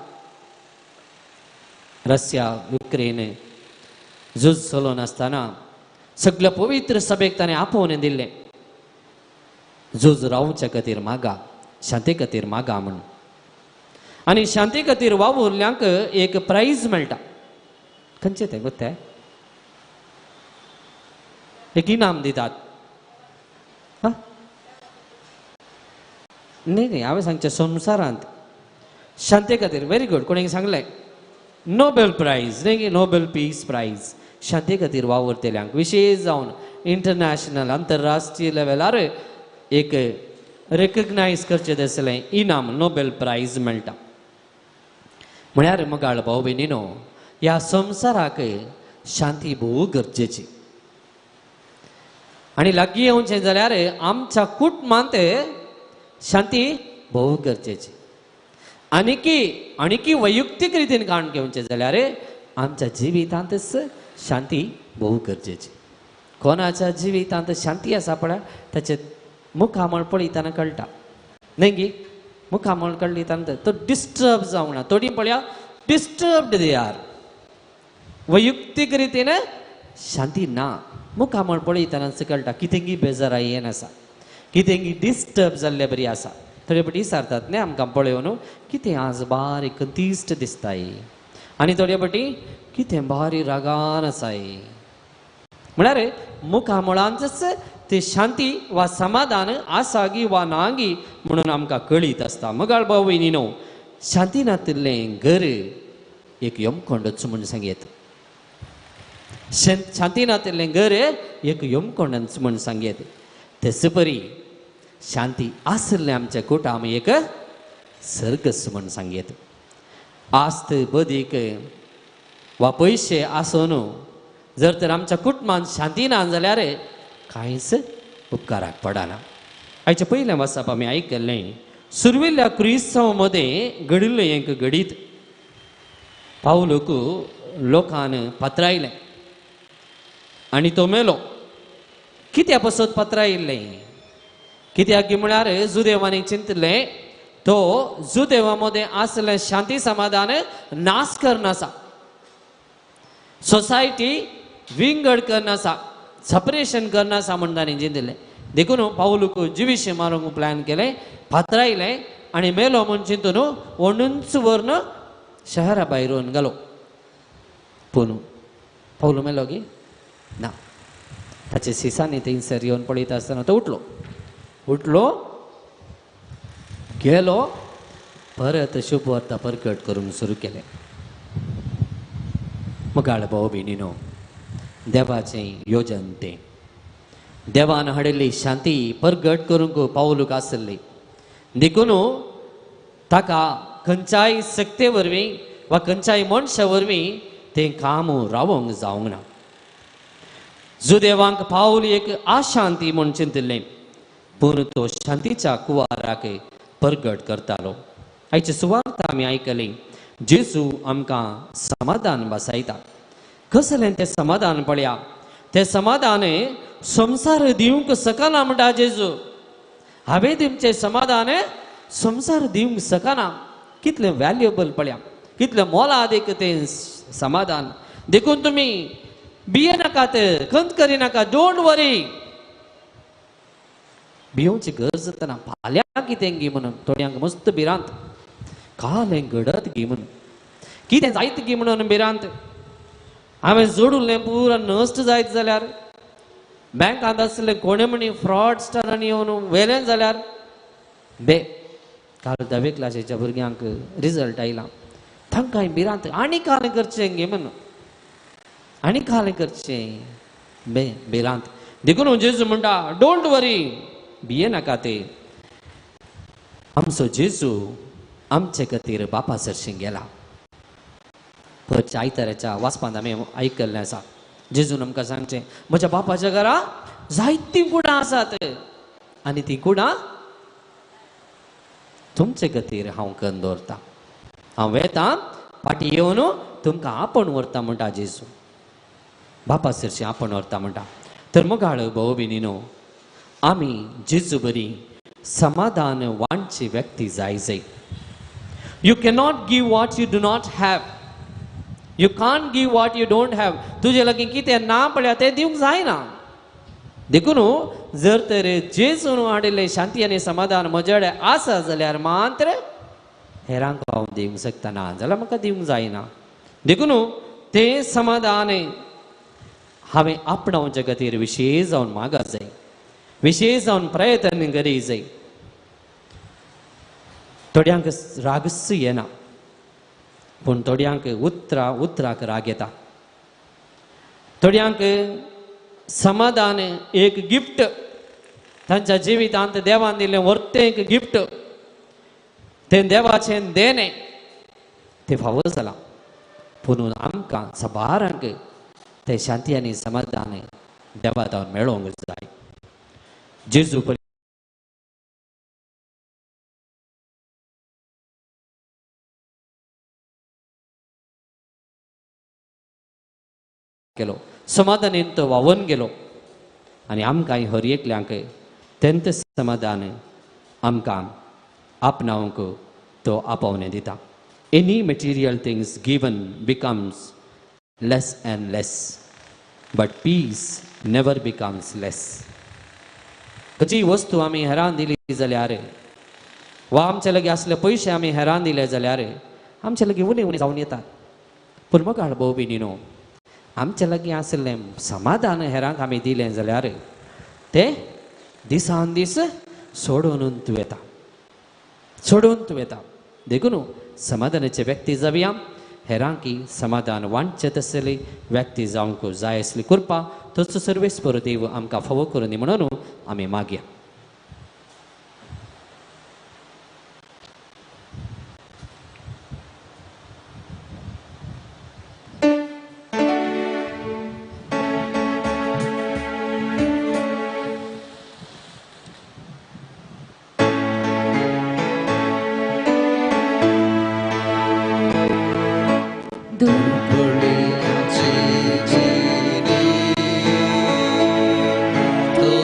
रशिया युक्रेन झूज चलोवन आसतना सगळ्या पवित्र सभेक ताणें आपोवन दिल्लें, झूज रावच्या खातीर मागा, शांती खातीर मागा म्हणून। आनी शांती खातीर वावुरल्यांक एक प्रायज मेळटा। खंयचें तें गोत्ते? एक इनाम दितात। न्ही न्ही, हांवें सांगचें संवसारांत शांती खातीर। व्हेरी गुड, कोणें सांगलें नोबेल प्रायज न्ही, नोबेल पीस प्रायज शांती खातीर वावुरतल्यांक, विशेश जावन इंटरनॅशनल आंतरराष्ट्रीय लेवलार एक रेकग्नायज करचें तसलें इनाम नोबेल प्रायज मेळटा। म्हळ्यार मगाळ भाव भयणीनो, ह्या संवसाराक शांती भोव गरजेची। आनी लागीं येवचें जाल्यार आमच्या कुटुंबांत शांती भोव गरजेची। आनीकी आनीकी वैयक्तीक रितीन काडून घेवचें जाल्यार आमच्या जिवितांतच शांती भोव गरजेची। कोणाच्या जिवितांत शांती आसा पळय ताचें मुखामळ पळयतना कळटा न्ही गी? मुखामळ कळटा तो डिस्टर्ब जावंक ना। थोडी पळया डिस्टर्ब्ड they are, वैयक्तीक रितीन शांती ना। मुखामळ पळयतनाच कळटा कितेंगी बेजाराय येन आसा, कितेंगी डिस्टर्ब जाल्ले बरी आसा। थोडे फावटी विचारतात न्ही आमकां पळोवन, कितें आज बारीक कंतीश्ट दिसताय, आनी थोडे फावटी कितें बारीक रागान आसाय। म्हळ्यार मुखामळांतच ते शांती वा समाधान आसागी वा नागी म्हणून आमकां कळीत आसता। मगाळ भाव भयणीनो, शांती नातिल्लें घर एक यमकोंडच म्हूण सांगयेत। शांती नातिल्लें घर एक यमकोंडच म्हूण सांगयेत। तेच परी शांती आशिल्लें आमच्या कुटुंब एक सर्गस म्हूण सांगयेत। आस्त बदीक वा पयशे आसून जर तर आमच्या कुटुंबांत शांती ना जाल्यार कांयच उपकाराक पडना। आयचें पयलें वाचप आमी आयकल्लें, सुर्विल्ल्या क्रिस्तांव मदें घडिल्लें एक घडीत। पावलूक लोकान पात्रायलें आनी तो मेलो। कित्या पसत पत्रायिल्लें कित्याक म्हळ्यार जुदेवांनी चिंतलें तो जुदेवा मदें आसलें शांती समाधान नाश करना आसा, सोसायटी विंगड करना आसा, सेपरेशन करना आसा म्हूण तांणी चिंतिल्लें. देखून पावलूक जिविशें मारूंक प्लॅन केलें, फातरायलें आनी मेलो म्हूण चिंतून ओंडूच व्हरून शहरा भायर व्हरून घालो. पूण पावलू मेलो गी ना, ताचे सिसांनी थंयसर येवन पळयता आसतना तो उठलो, उठलो गेलो, परत शुभवार्ता परगट करूंक सुरू केलें. मुगाळ भाव भयणीनो, देवाचें योजन तें, देवान हाडिल्ली शांती परगट करूंक पावलूक आसली. देखून ताका खंयच्याय शक्ते वरवीं वा खंयच्याय मनशा वरवीं तें काम रावोंक जावंक ना. जुदेवांक पावल एक आशांती म्हूण चिंतिल्लें, पूण तो शांतीच्या कुवाराक परगट करतालो. आयची सुवार्ता आमी आयकली, जेजू आमकां समाधान बसायता. कसलें तें समाधान पळया, तें समाधान संवसार दिवंक शकना म्हणटा जेजू. हांवें दिवचें समाधान संवसार दिवंक शकना. कितलें व्हॅल्युएबल पळया, कितलें मोलादीक तें समाधान. देखून तुमी भिये नाकात, खंत करिनाका, don't worry. भियोवची गरज ना. फाल्यां कितें गी म्हणून थोड्यांक मस्त भिरांत, काल हें घडत गी म्हणून, कितें जायत गी म्हणून भिरांत. हांवें जोडुल्लें पुरा नश्ट जायत जाल्यार, बँकांत आसलें कोणें म्हणी फ्रॉडस्टरांनी येवन व्हेलें जाल्यार. बे काल धावे क्लासीच्या भुरग्यांक रिजल्ट आयला, तांकांय भिरांत, आनी काल करचें गे म्हणून, आनी काल करचें, बे भिरांत. देखून जेजू म्हणटा don't worry, भिये नाका. ते आमचो जेजू आमचे खातीर बापा सरशीं गेला. परच्या आयताराच्या वाचपांत आमी आयकल्लें आसा, जेजून आमकां सांगचें म्हज्या बापाच्या घरा जायतीं कुडां आसात आनी तीं कुडां तुमचे खातीर हांव करून दवरतां. हांव वेतां, फाटीं येवन तुमकां आपोवन व्हरता म्हणटा जेजू, बापा सरशीं आपोवन व्हरता म्हणटा. तर मोगाळ भाव भयणीनो, आमी जेजू बरी समाधान वांटची व्यक्ती जाय जाय. You cannot give what you do not have, you can't give what you don't have. तुजे लागीं कितें ना पळया तें दिवंक जायना. देखून जर तर जेजून हाडिल्लें शांती आनी समाधान म्हजे कडेन आसा जाल्यार मात्र हेरांक हांव दिवंक शकता, ना जाल्यार म्हाका दिवंक जायना. देखून तें समाधान हांवें आपणावचे खातीर विशेश जावन मागा जाय, विशेश जावन प्रयत्न करी जाय. थोड्यांक रागच येना, पूण थोड्यांक उतरा उतराक राग येता. थोड्यांक समाधान एक गिफ्ट, तांच्या जिवितांत देवान दिल्लें व्हरतें एक गिफ्ट, तें देवाचें देणें, तें फावो जालां. पूण आमकां साबारांक तें शांती आनी समाधान देवा जावन मेळोवंक जाय. जेजू गेलो, समाधानेन तो व्हांवन गेलो आनी आमकां हर एकल्यांक तेंच समाधान आमकां आपणावंक तो आपोवणें दिता. Any material things given becomes less and less, but peace never becomes less. खंयचीय वस्तू आमी हेरान दिली जाल्यार वा आमचे लागीं आसले पयशे आमी हेरान दिले जाल्यार आमचे लागीं उणें उणें जावन येतात. पूण मोगाळ भाव भयणीनो, आमचे लागीं आशिल्लें समाधान हेरांक आमी दिलें जाल्यार तें दिसान दीस सोडून तूं येता, सोडून तूं येता. देखून समाधानाचे व्यक्ती जावया, हेरांकी समाधान वांटचें तसली व्यक्ती जावंक जाय आसली कृपा तसो सर्वेस्पर देव आमकां फावो करून दी म्हणून आमी मागया. दुर्बळी आमची जिणी, तो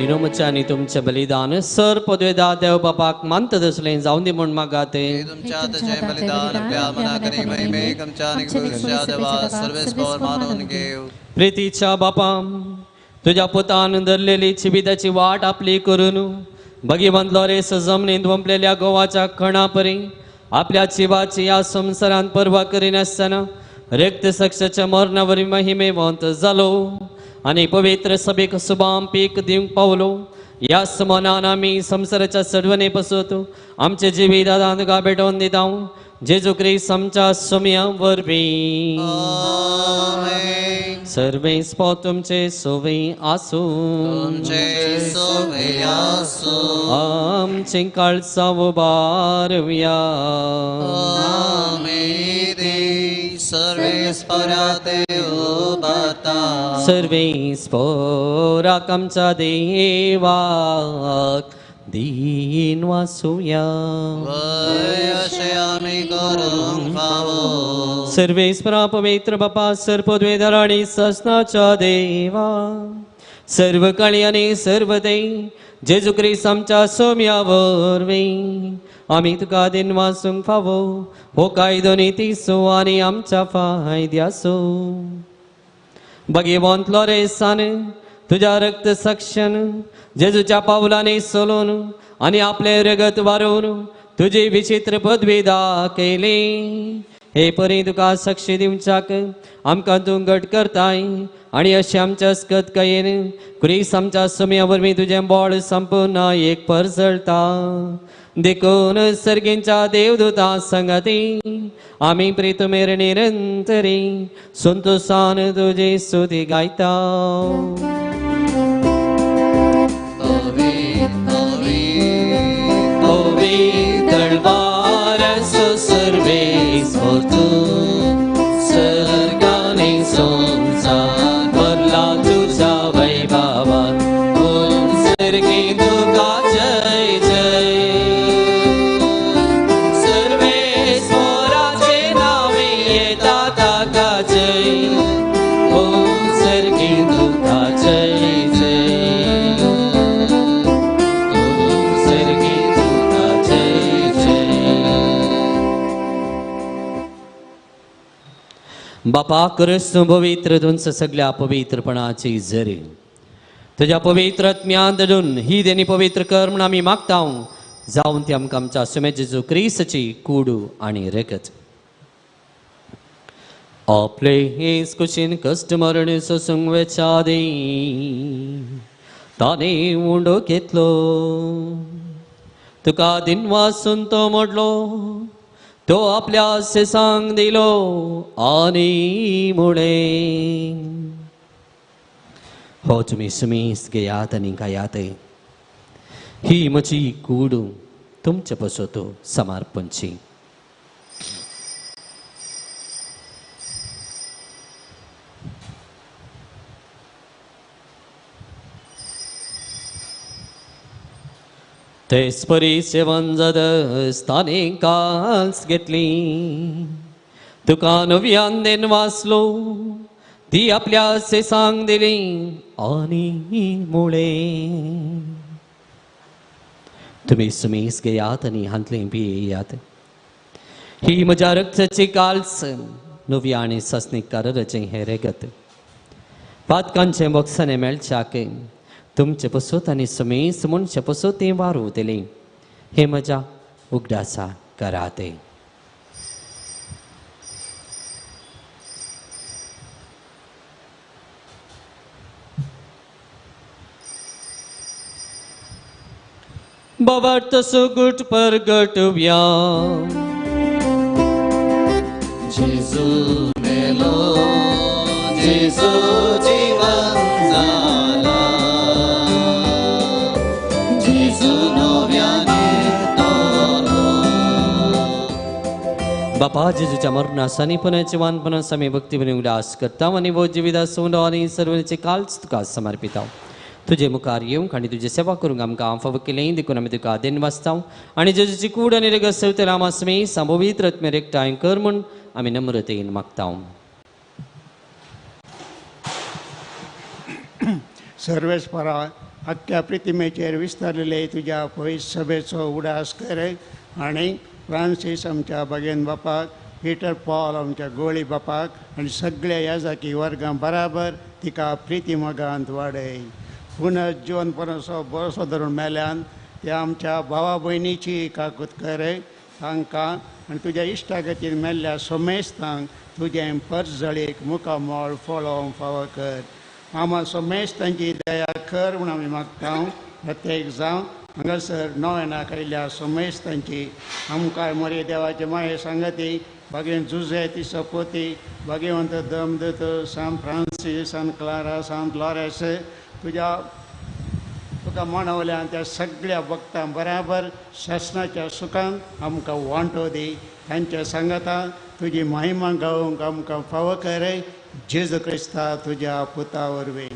भायणीनो म्हज्या आनी तुमचें बलिदान सर पदवेदा देव बापाक मानता तसलें जावन दी म्हूण मागाते. तुमच्या हाताचें बलिदान आपल्या मनाक आनी महिमेक आमच्या आनी भविश्या देवा सर्वेस्पर मानून घेव. प्रितीच्या बापा, तुज्या पुतान धरलेली जिविताची वाट आपली करून भगवंतलो रेस जमनींत वंपलेल्या गोवाच्या खणा परी आपल्या जिवाची ह्या संवसारांत पर्वा करिनासतना रक्त सक्षाच्या मरणा वरवीं महिमेवंत जालो आनी पवित्र सभेक सुबाम पीक दिवंक पावलो. ह्याच मनान आमी संवसाराच्या सडवणे पसून आमचे जिवीत आदान तुका भेटोवन दिता. जेजू क्रिस्त आमच्या सोम्या वरवीं. सर्वेस्पर तुमचे सोवे आसूं. आमचें काळजां उबारुया. सर्वेस्पराक आमच्या देवाक दीन वासुया. सर्वेस्परा पवित्र बापा, सर्पद्वेदर आनी ससनाच्या देवा, सर्व काळी आनी सर्व दे जेजू क्रिस्त आमच्या सोम्या वरवीं आमी तुका दीन वासूंक फावो हो कायदो नितीचो आनी आमच्या फायद्याचो. भगवंतलो रेसान तुज्या रक्त सक्षण जेजूच्या पावलांनी सोलून आनी आपलें रगत वारोवन तुजी विचित्र पदवी दाखयली. हे परी तुका साक्षी दिवच्याक आमकां तूं घट करताय आनी अशें आमच्या अस्कतकायेन क्रिस्त आमच्या सोम्या वरवीं तुजें बळ संपूर्ण एक परजळटा. देखून सर्गींच्या देवदूता संगती आमी प्रितमेर निरंतरी संतोषान तुजी स्तुती गायता. सर्गाने संसार भरला तुझ्या वैभवान, सर्गी तुका जय जय. सर्वेस्पराचे नावे येता ताका जय, सर्गी तुका जय जय, सर्गी तुका जय जय. बापा क्रिस्त पवित्र तुमचं सगळ्या पवित्रपणाची जरी तुज्या पवित्र आत्म्यान धरून ही देणी पवित्र कर म्हूण आमी मागता. जावन ती आमकां आमच्या सुमे जेजू क्रिस्ताची कुडू आनी रगत आपले हेच कुशीन कश्ट मरण सोसूंक वेच्या आदीं ताणें उंडो घेतलो. तुका दिनवासून तो मोडलो, तो आपल्या सेसांक दिलो आनी मुळे हो तुमी सुमीस घेयात आनी खायात, ही म्हजी कूड तुमचे पसत समर्पणची. तेच परी सेवन जातच ताणें काल्स घेतली, तुका नव्यान देन वाचलो, ती आपल्या सेसांक दिली आनी मुळे तुमी सुमीस घेयात आनी हांतलें पियेयात. ही म्हज्या रक्ताची काल्स नव्या आनी ससनीक कराराचें हें रगत पातकांचें बक्षाणें मेळच्याक तुमचे पसत आनी समेस मनशा पसत तें वारवतलें. हें म्हज्या उगडासा कराते. बाबार्थ सुगुट परगटव्या जेजू मेलो, जेजू जीवन जाला, जेजू नव्याने तोलो. बापा जेजूच्या मरणास आनी पुनः जिवानपणास आमी भक्तीपणी उगडास करता आनी वो जिविता सोंडो आनी सर्वांचे काळज तुका समर्पिता. तुजे मुखार येवंक आनी तुजी सेवा करूंक आमकां फावो केलें देखून आमी तुका देन वाचता आनी जेजूची कूड आनी रगत सेवतले आमी संभवीत रत्मेर एकठांय कर म्हूण आमी नम्रतेन मागता. सर्वेस्परा आख्ख्या प्रतिमेचेर विस्तारलेले तुज्या पयस सभेचो उडास कर आनी फ्रांसीस आमच्या बागेन बापाक, पिटर पॉल आमच्या गोळी बापाक आनी सगळ्या याजाकी वर्गां बराबर तिका प्रिती मोगांत वाडय. पुनः जिवन परसो बरोसो धरून मेल्यान त्या आमच्या भावा भयणीची काकूत कर तांकां आनी तुज्या इश्टागतीन मेल्ल्या सोमेस्तांक तुजें परजळीक मुखामळ फळोवंक फावो कर. आमा सोमेस्तांची दया कर म्हूण आमी मागता. प्रत्येक जावं हांगासर नव्यानाक आयिल्ल्या सोमेस्तांची आमकां मोरे देवाचे माये सांगती बागेन जुजे ती सपोती भाग्यवंत दमदूत सांत फ्रांसीस, सांत क्लारा, सांत लॉरेस तुज्या तुका मानवल्यान त्या सगळ्या भक्तां बराबर शासनाच्या सुखान आमकां वांटो दी. तांच्या सांगाता तुजी महिमा गावंक आमकां फावो कर. जेजू क्रिस्ता तुज्या पुता वरवीं.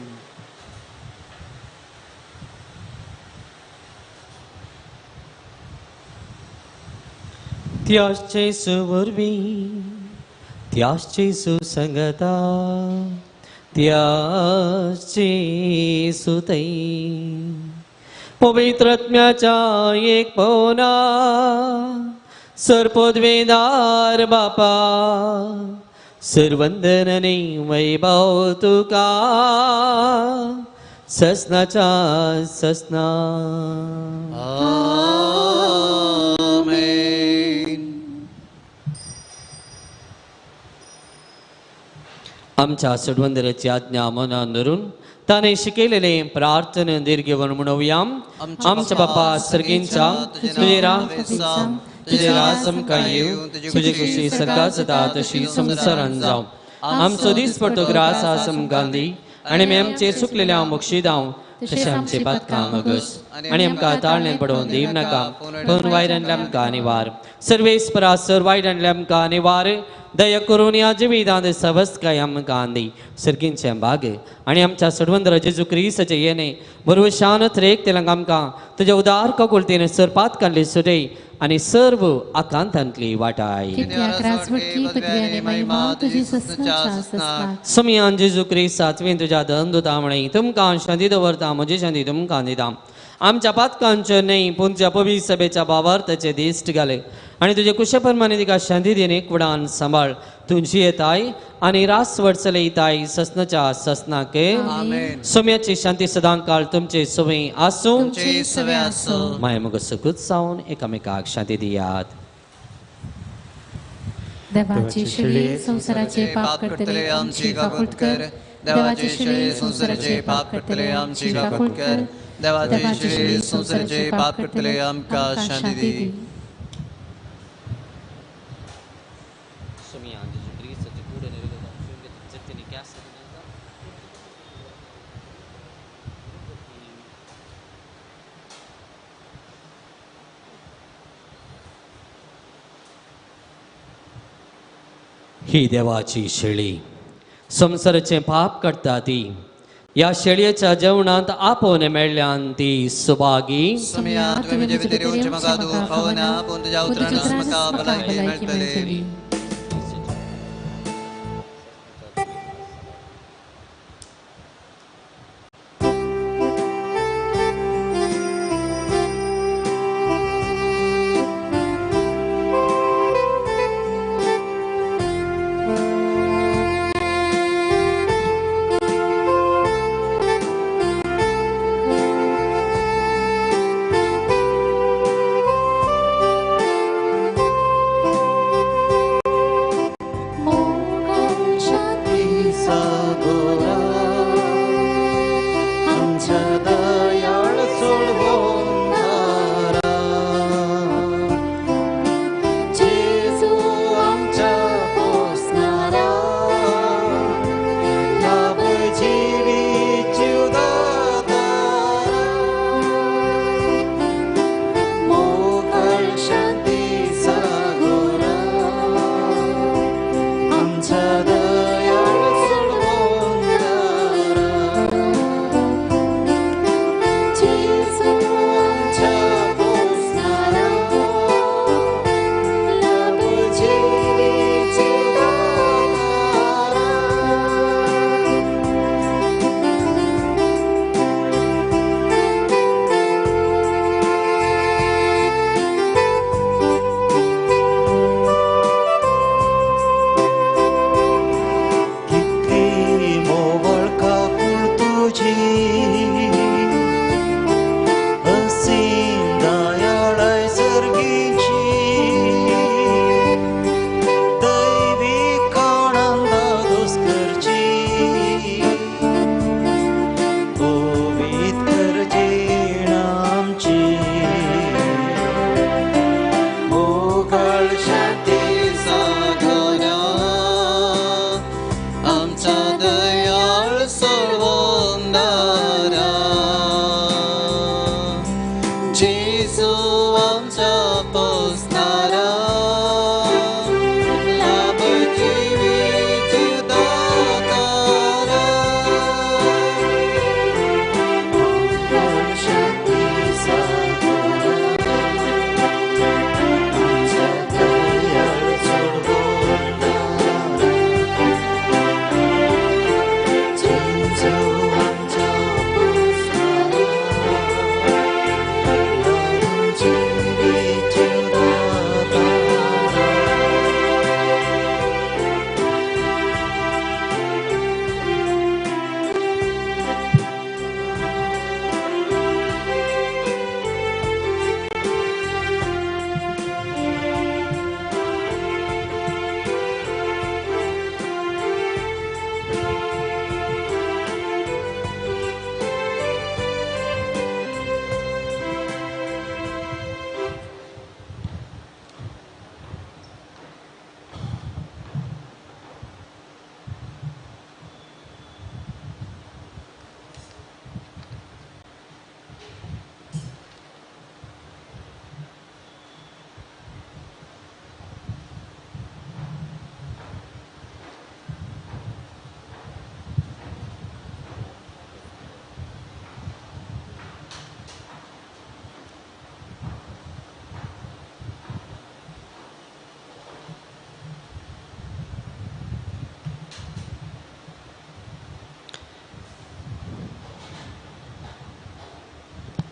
त्याच जेजू वरवीं, त्याच जेजू संगता, त्याच जेजू थंय पवित्र आत्म्याच्या एक पवना सर्पोद्वेदार बापा सर्वंदनने वैभव तुका ससनाच्या ससना. आमेन. आमच्या सडवंदराची आज्ञा मनान धरून ताणें शिकयलेले प्रार्थना दीर्घ म्हणोवया. आमच्या बापा सर्गींच्या तुजें तुजें राज आमकां येवं, तुजी खुशी सरकार जाता तशी संवसारान जावं. आमचो दीसपट्टो ग्रास आज आमकां दी आनी आमी आमचे चुकलेल्या मोक्षी धांव तशें आमचे पातकां मगस आनी आमकां ताळणें पडोवन दिव नाका, पूण वायटांतल्या आमकां निवार. सर्वेस्परा सर वायटांतल्या आमकां निवार. दया करून ह्या जिवितांत सवस्काय आमकां दी. सर्गींचे भाग आनी आमच्या सडवंदरा जेजू क्रिस्ताचे येणे बरोबर शान त्रेक तेलंग आमकां तुज्या उदार ककुलतेन सर पातकांतली सुटय आनी सर्व आकांतांतली वाटाय. समियान जेजू क्रिस्ता तुवें तुज्या दंदुता म्हळें तुमकां शांती दवरता, म्हजी शांती तुमकां दिता. आमच्या पातकांच्यो न्हय पूण तुज्या पवित्र सभेच्या भावार्थाचे दिश्ट घाले आनी तुजे कुशे प्रमाणे तिका शांती दिन एकवटान सांबाळ. तुजी येताय आनी रास वडचले येताय ससनाच्या ससनाके. सोम्याची शांती सदांकाळ तुमचे सवय आसूं. माय मग सकूत जावन एकामेकाक शांती दियात. देवाची शेळी संवसाराचे पाप करतले आमची काकूट कर. देवाची शेळी संवसाराचे पाप करतले आमची काकूट कर. देवाची शेळी संवसाराचे पाप करतले आमकां शांती दी. ही देवाची शेळी संवसाराचें पाप काडटा ती ह्या शेळयेच्या जेवणांत आपोवन मेळ्ळ्यान ती सुभागी. जेजू आमच्या पुस्तरा जिणेचे दाता.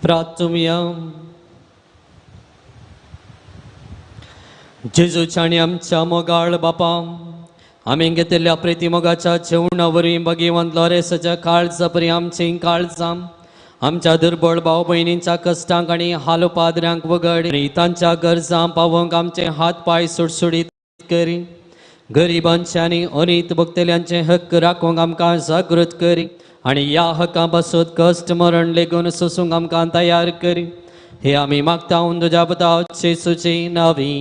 प्रार्थुया. जेजूच्या आनी आमच्या मोगाळ बापा, आमी घेतिल्ल्या प्रिती मोगाच्या जेवणा वरवीं भगवंत लोरेसाच्या काळजा परी आमची काळजां आमच्या दुर्बळ भाव भयणींच्या कश्टांक आनी हालोपादऱ्यांक वगड आनी तांच्या गरजां पावोवंक आमचे हात पांय सुडसुडीत करी. गरिबांचे आनी अनीत भोगतल्यांचे हक्क राखूंक आमकां जागृत करी आनी ह्या हक्कां पासून कश्ट मरण लेगून सोसूंक आमकां तयार करी. हे आमी मागता तुज्या पुता जेजूचे नांवी.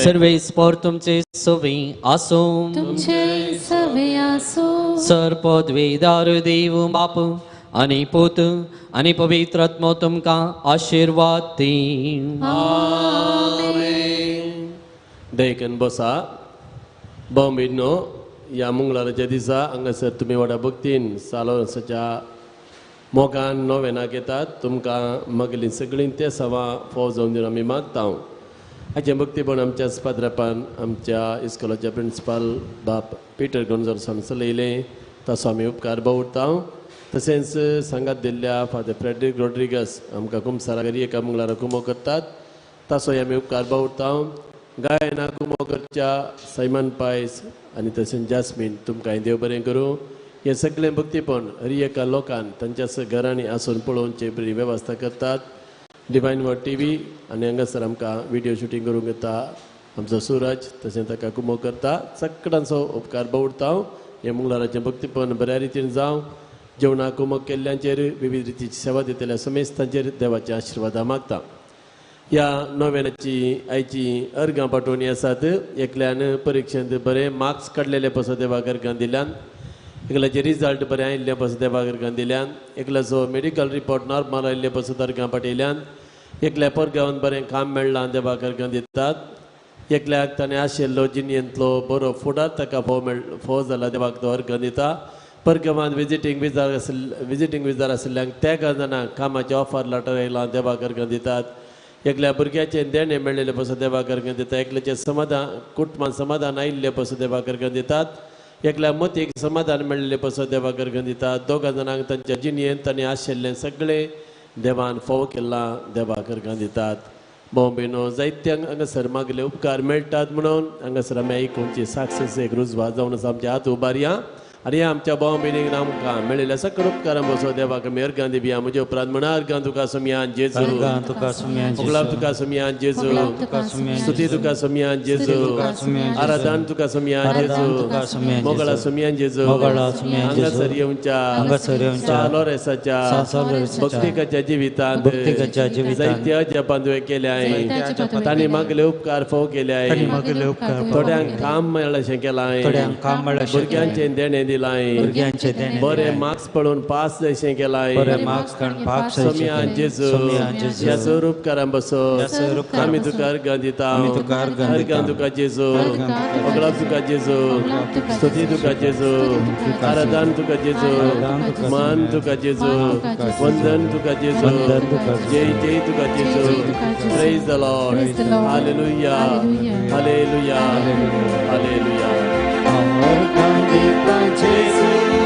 सर्वेस्पर तुमचे सवी आसूं. तुमचे सवे आसूं. सर पदवीदार देव बाप आनी पूत आनी पवित्र आत्मो तुमकां आशिर्वाद दी. देखून बसा भाव-भयणींनो, ह्या मंगळाराच्या दिसा हांगासर तुमी व्हडा भक्तीन सालोरसाच्या मोगान नोवेनाक येतात. तुमकां मागलीं सगळीं ते सवा फोव जावन दिवन आमी मागता. हाचें भक्तीपण आमच्या पाद्रापान आमच्या इस्कोलाच्या प्रिंसिपाल बाप पिटर गोंजाल्सान चलयलें, ताचो आमी उपकार बावुरता. तशेंच सांगात दिल्ल्या फादर फ्रेडरीक रोड्रिगस आमकां कुमसारा घरी एका मंगळारा कुमो करतात, ताचोय आमी उपकार बावुरता. गायना कुमो करच्या सायमन पायस आनी तशेंच जास्मीन, तुमकां देव बरें करूं. हें सगळें भक्तीपण हर एका लोकान तांच्या घरांनी आसून पळोवचे बरी वेवस्था करतात. डिवायन वर्ड टी व्ही आनी हांगासर आमकां विडियो शुटींग करूंक येता आमचो सुरज, तशें ताका कुमो करता. सगळ्यांचो उपकार बावुरता. हें मंगळाराचें भक्तीपण बऱ्या रितीन जावं. जेवणाक कुमो केल्ल्यांचेर विविध रितीची सेवा दितल्या समेस्तांचेर देवाच्या आशिर्वादा मागता. ह्या नोवेनाची आयची अर्गां पाठोवणी आसात. एकल्यान परिक्षेंत बरे मार्क्स काडलेले पासत देवाक अर्गां दिल्यान, एकल्याचे रिजल्ट बरें आयिल्ले पासत देवाक अर्गां दिल्यान, एकल्याचो मेडिकल रिपोर्ट नॉर्मल आयिल्ले पासत अर्गां पाठयल्यान, एकल्या परगांवान बरें काम मेळ्ळां देवाक अर्गां दितात, एकल्याक ताणें आशिल्लो जिणेंतलो बरो फुडार ताका फोव जाला देवाक तो अर्गां दिता. परगांवान विजिटींग विजार आशिल्ल्यांक त्या जाणांक कामाचें ऑफर लेटर आयलां देवाक अर्गां दितात. एकल्या भुरग्याचें देणें मेळिल्लें पासून देवाक अर्गां दिता. एकल्याचें समाधान कुटुंबान समाधान आयिल्लें पासून देवाक अर्गां दितात. एकल्या मतीक समाधान मेळिल्लें पासून देवाक अर्गां दितात. दोगां जाणांक तांच्या जिणेंत तांणी आशिल्लें सगळें देवान फोव केलां देवाक अर्गां दितात. भाव भयणो, जायते हांगासर मागले उपकार मेळटात म्हणून हांगासर आमी आयकुची साक्षीस एक रुजवात जावन आसा. आमच्या हात उबारया आनी आमच्या भाव भयणीक आमकां मेळिल्ल्या सकळ उपकारां बसो देवाक आमी अर्गां दिवया. म्हज्या उपरांत म्हणा, अर्गां तुका सोमयान जेजू, मोगलाब तुका सोमयान जेजू, स्तुती तुका सोमयान जेजू, आराधन तुका सोमयान जेजू, मोगळा सोमयान जेजू. हांगासर येवच्या सालोरेसाच्या भक्तिकाच्या जिवितांत जायते अजापां तुवें केले आहे. तांणी मागले उपकार फोव केले आहे. थोड्यांक काम मेळ्ळें केलां, भुरग्यांचें देणें दिलां, बरे मार्क्स पळोवन पास जशें केलां. सोमयान जेजू, ह्या सर उपकारां बसो आमी तुका अर्गां दिता. अर्गां तुका जेजू, मोगलाब तुका जेजू, स्तुती तुका जेजू, आराधन तुका जेजू, मान तुका जेजू, वंदन तुका जेजू, जय जय तुका जेजू. Praise the Lord. Hallelujah, hallelujah, hallelujah. Jesu.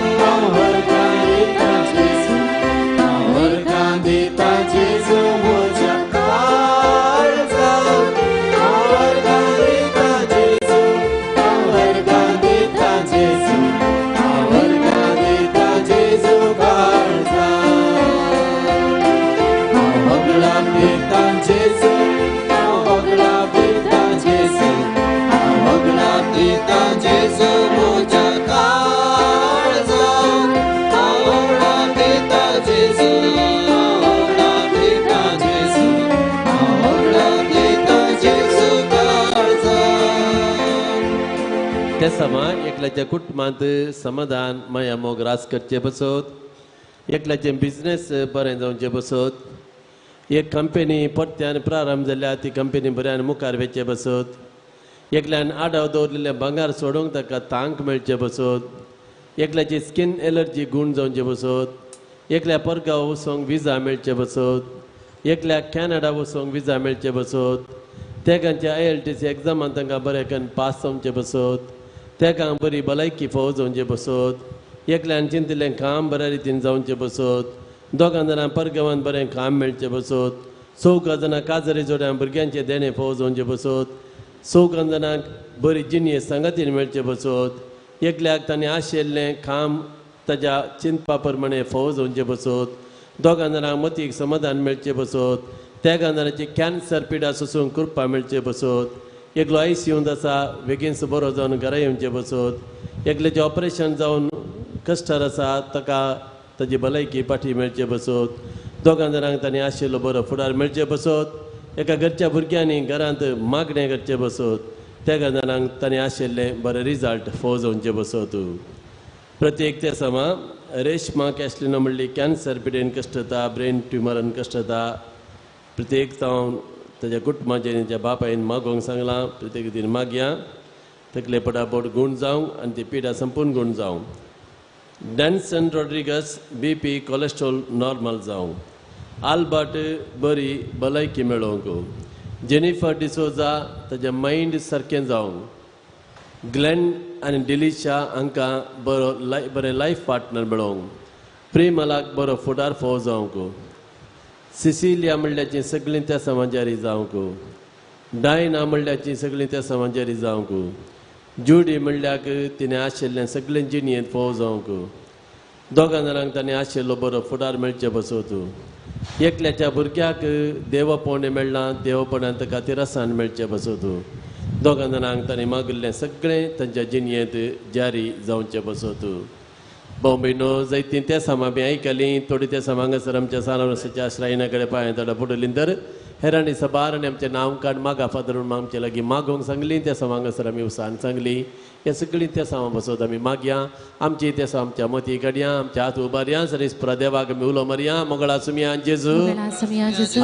एकल्याच्या कुटुंबांत समाधान माया मोग रास करचे बसत, एकल्याचें बिजनेस बरें जावचें बसत, एक कंपनी परत्यान प्रारंभ जाल्या ती कंपनी बऱ्यान मुखार वेचे बसत, एकल्यान आडाव दवरलेलें भांगर सोडूंक ताका तांक मेळचें बसत, एकल्याची स्कीन एलर्जी गूण जावचें बसत, एकल्या परगांव वचोंक विजा मेळचें बसत, एकल्याक कॅनडा वचोंक विजा मेळचें बसत, तेगांच्या IELTS एग्जामान तांकां बरें करून पास जावचें बसत, तेगांक बरी भलायकी फावो जावचें बसत, एकल्यान चिंतिल्लें काम बऱ्या रितीन जावचें बसत, दोगां जाणां परगांवान बरें काम मेळचें बसत, चौगां जाणां काजरी जोड्यां भुरग्यांचें देणें फावो जावचें बसत, चौगां जाणांक बरी जिणें सांगातीन मेळचें बसत, एकल्याक ताणें आशिल्लें काम ताज्या चिंतपा प्रमाणें फावो जावचें बसत, दोगां जाणांक मतीक समाधान मेळचें बसत, तेगां जाणांची कॅन्सर पिडा सोसूंक कृपा मेळचें बसत, एकलो ICUंत आसा बेगीनच बरो जावन घरा येवचें बसत, एकल्याचें ऑपरेशन जावन कश्टार आसा ताका ताजी भलायकी पाठी मेळचें बसत, दोगां जाणांक तांणी आशिल्लो बरो फुडार मेळचें बसत, एका घरच्या भुरग्यांनी घरांत मागणें करचें बसत, तेगां जाणांक तांणी आशिल्लें बरें रिजल्ट फावो जावचें बसत. प्रत्येक ते समा रेशमा कॅशलिनो म्हणली कॅन्सर पिडेन कश्टता, ब्रेन ट्युमरान कश्टता, प्रत्येक जावन ताज्या कुटुंबाचेर ताच्या बापायन मागोवंक सांगलां, प्रत्येक दीन मागया तकले पटापट गूण जावंक आनी ती पिडा संपूर्ण गूण जावंक. Danson Rodrigues BP cholesterol normal जावंक, आल्बर्ट बरी भलायकी मेळोवंक, जेनिफर डिसोजा ताजें मायंड सारकें जावंक, ग्लॅन आनी डिलिशा हांकां बरो बरें लायफ पार्टनर मेळोवंक, प्रेमलाक बरो फुडार फावो जावंक, सिसिलिया म्हणल्याची सगळीं त्या समाजारी जावंक, डायना म्हणल्याची सगळीं त्या समाजारी जावंक, जुडी म्हणल्याक तिणें आशिल्लें सगळें जिणेंत फावो जावंक, दोगां जाणांक ताणें आशिल्लो बरो फुडार मेळचें बसत, एकल्याच्या भुरग्याक देवपण मेळ्ळां देवपणान ताका तिरसान मेळचें बसत, दोगां जाणांक ताणें मागिल्लें सगळें तांच्या जिणेंत जारी जावचें बसत. भाव भयणो जायतीं त्या सामां बी आयकलीं, थोडीं त्या सामां हांगासर आमच्या सालाच्या श्रायना कडेन पांय थोडा पुडलीं तर हेरांनी सबार आनी आमचें नांव काड मागा फादर म्हणून आमचे लागीं मागोवंक सांगली, त्या सामां हांगासर आमी उसान सांगली. ह्या सगळीं त्या सामां बसत आमी मागया, आमची त्या सामां आमच्या मती काडया, आमच्या हात उबारया, सरेस्परा देवाक आमी उलो मारया. मंगळा सुमया जेजू.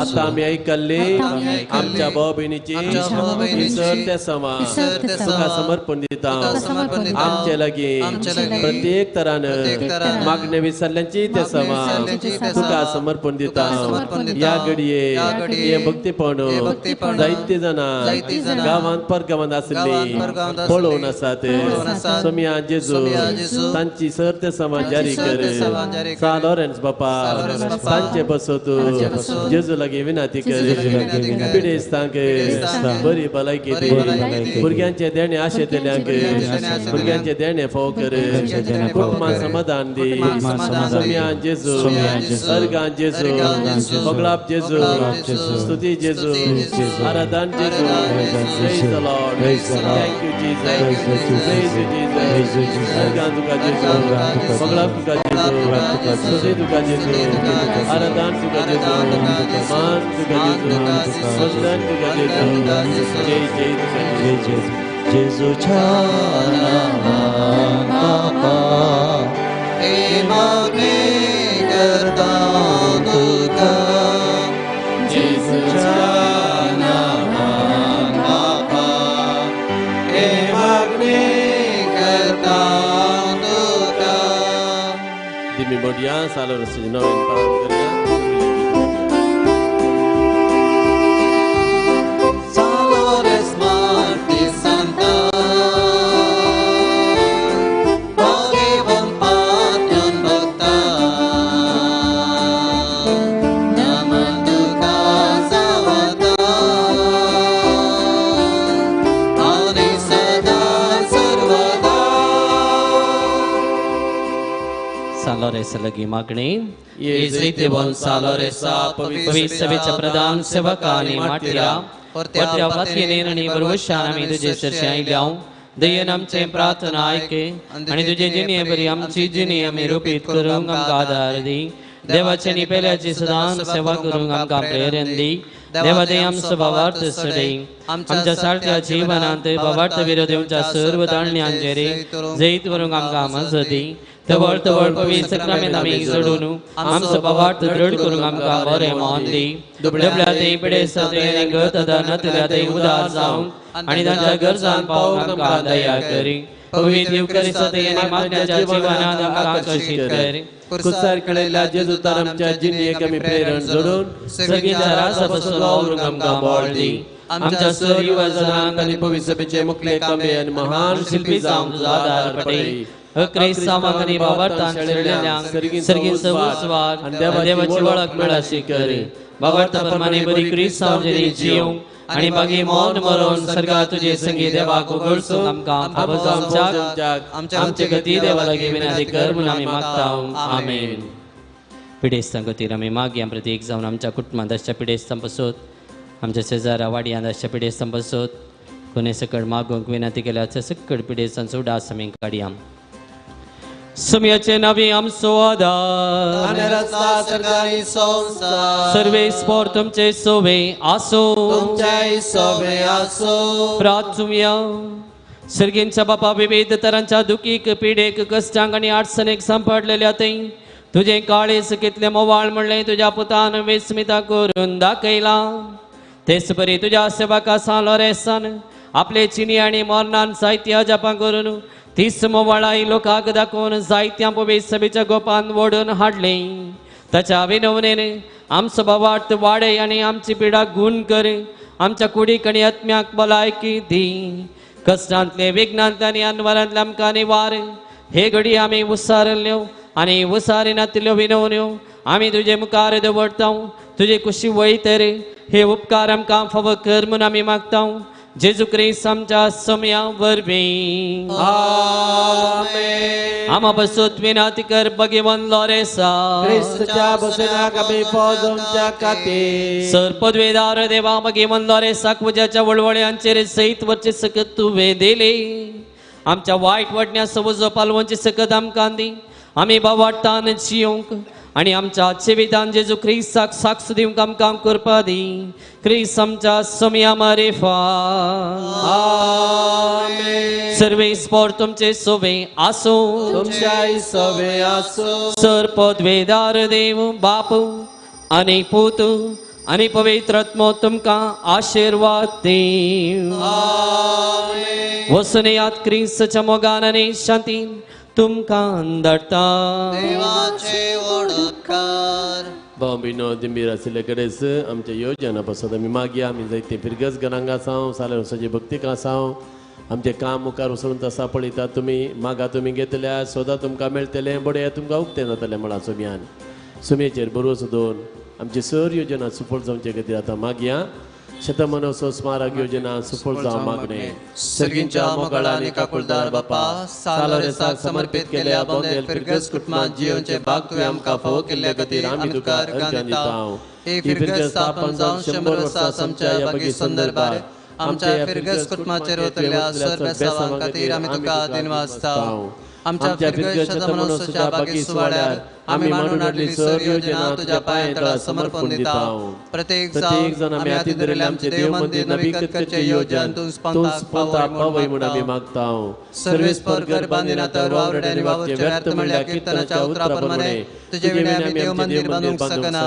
आतां आमी आयकल्ली आमच्या भाव भयणीची सर त्या सामां तुका समर्पण दिता, आमचे लागीं प्रत्येक तरान मागणे विसरल्यांची त्या सामां तुका समर्पण दिता. ह्या घडये हे भक्तीपण जायते जाणां गांवांत परगांवांत आसली पळोवन आसात, सोमिया जेजू तांची सर ते समाज जारी कर, सा लॉरेन्स बापा तांचे बसत जेजू लागीं विनंती कर, पिडेस्तांक बरी भलायकी दी, भुरग्यांचे देणे आशेतल्यांक भुरग्यांचे देणे फावो कर, कुटुंबां समाधान दी, सोमिया जेजू, अर्गां जेजू, पगलाप जेजू, स्तुती जेजू, आराधन जेजू. Praise the Lord. Thank you Jesus. Praise you Jesus. अर्गां तुका जेजू, पगलाप तुका जेजू, स्तुती तुका जेजू, आराधन तुका जेजू, मान तुका जेजू, वंदन तुका जेजू, जय जय तुका जेजू. जेजूच्या नावान बापा हे मागणे करता तुका, जेजूच्या नावान बापा हे मागणे करता तुका. दिमी बोडिया सालो रस्ते नवीन पालन करया. लगी मागणी प्रधान सेवकांनी माटल्या दयेन आमचे प्रार्थना आयके आनी तुजे जिणे बरी आमची जिणी आमी रुपीत करूंक आमकां आदार दी. देवाचे आनी पेल्याची सदां सेवा करूंक आमकां प्रेरण दी. देवा आमचो भावार्थ सडय आमच्या सारक्या जीवनांत भावार्थ विरोध येवच्या सर्व ताळण्यांचेर जैत व्हरूंक आमकां मजत दी. तवळ तवळ पवित्र सक्रामेंत आमी जोडून आमचो भावार्थ दृढ करूंक आमकां बरें मोन दी. दुबळ्या ते पिडेस्तां ते आनी गत नातल्या ते उदार जावंक आनी तांच्या गरजान पावोवंक आमकां दया करी. पवित्र युक्रिस्तांत आनी मागण्याच्या जीवनांत आमकां आकर्शीत कर. कुसार खेळयल्ल्या जेजुतान आमच्या जिणेक आमी प्रेरण जोडून सगळींच्या रासा पासून वावरूंक आमकां बळ दी. आमच्या सर युवजनांक आनी पवित्र सभेचे मुखले कामे आनी महान शिल्पी जावंक तुजो आदार पडय. क्रिस्तांवांक आनी भावार्थान शेळिल्ल्यांक सर्गींचो उस्वास आनी देवाची वळख मेळशी कर. भावार्था प्रमाणे बरी क्रिस्तांव जिवंक आनी मागीर मौन मरोन सर्गा तुजे संगी देवाक उगडसूंक आमकां फावो जावच्याक आमचे गती देवा लागीं विनंती कर म्हूण आमी मागता. आमेन. पिडेस्तां खातीर आमी मागया. प्रत्येक जावन आमच्या कुटुंबांत आसच्या पिडेस्तां पासत, आमच्या शेजारा वाडयांत आसच्या पिडेस्तां पासत, कोणे सकड मागूंक विनंती केल्या त्या सकड पिडेस्तांचो उडास आमी काडया. सुमयाचे नावे आमचो आदार सर्वे स्पोर तुमचे सोवे आसो. प्रार्थुया. सर्गींच्या बापा विविध तरांच्या दुखीक पिडेक कश्टांक आनी अडचणेक सांपडलेल्या थंय तुजें काळीज कितलें मोवाळ म्हणलें तुज्या पुतान विस्मिता करून दाखयलां. तेच परी तुज्या सेवका सान लोरेसान आपले चिनी आनी मरणान जायती अजापां करून तीस मोवाळाय लोकांक दाखोवन जायत्या पवित्र सभेच्या गोपान ओडून हाडलें. ताच्या विनवणेन आमचो भावार्थ वाडय आनी आमची पिडा गूण कर. आमच्या कुडीक आनी आत्म्याक भलायकी दी. कश्टांतले विघ्नांतले आनी अनवरांतले आमकां निवार. हे घडी आमी उसारल्ल्यो आनी उसारिनातिल्ल्यो विनवण्यो आमी तुजे मुखार दवरता. तुजे कुशी वयतर हे उपकार आमकां फावो कर म्हूण आमी मागता. जेजू क्रिस्त आमच्या समया वरवीं. आमेन. आमा पासून विनंती कर भगवान लोरेसा क्रिस्तच्या बसनाक आमी पावोवच्या खातीर. सर पदवेदार देवा भगवान लोरेसाक उज्याच्या वळवळ्यांचेर सयत वरचे सकत तुवें दिली. आमच्या वायट वाटण्या सवजो पालवंचे सकत आमकां दी. आमी भावार्थान जियोंक आनी आमच्या जिवितान जेजू क्रिस्ताक साक्ष दिवंक आमकां करपा दी. क्रिस्त आमच्या समया मारेफात. आमेन. सर्वे स्पोर तुमचे सोवे आसूं. तुमच्याय सोवे आसूं. सर पदवेदार देव बाप आनी पूत आनी पवित्र आत्मो तुमकां आशिर्वाद दीव. आमेन. वसुनयात क्रिस्तच्या मोगान आनी शांतीन तुमकां धाडटा. देवाचे ओडकार. भाव भयणो दिंबीर आशिल्ले कडेच आमच्या योजना पासत आमी मागया. आमी जायते फिरगज घरांक आसाव, सालें भक्तीक आसाव. आमचें काम मुखार वचून तसा पळयता तुमी. मागा तुमी घेतल्या, सोदा तुमकां मेळटलें, बडया तुमकां उक्तें जातलें म्हळां सुमयान. सुमयेचेर बरोवचो दोन आमची सर योजना सुफळ जावचे खातीर आतां मागया. शतमानोत्सव स्मारक योजना सुफळ जावं मागणें. सर्गींच्या मोगाळ आनी काकुळदार बापा, सालोरेसाक समर्पीत केल्या बोंदेल फिरगज कुटुंबांत जियोवचें भाग तुवें आमकां फावो केल्ल्या खातीर आमी तुका अर्घां दिता. ही फिरगज स्थापन जावन 100 वर्सां आमच्या ह्या बगी संदर्भार आमच्या फिरगज कुटुंबाचेर वतल्या सर बेसावां खातीर आमी तुका दिनवासता. आमच्या फिरगज शतमानोत्सवाच्या बागी सुवाळ्यार आमी मांडून हाडली सर योजना तुज्या पांयां तळा समर्पण दिता. प्रत्येक जाण आमी हाती धरिल्लें आमचें देव मंदीर नवीकृत करचें योजन तूं स्पंदाक पावय म्हूण आमी मागता. सर्वेस्पर घर बांदिना तर वावरडे आनी वावरचें व्यर्थ म्हणल्यार किर्तनाच्या उतरा प्रमाणे तुजे विणें आमी देव मंदीर बांदूंक शकना.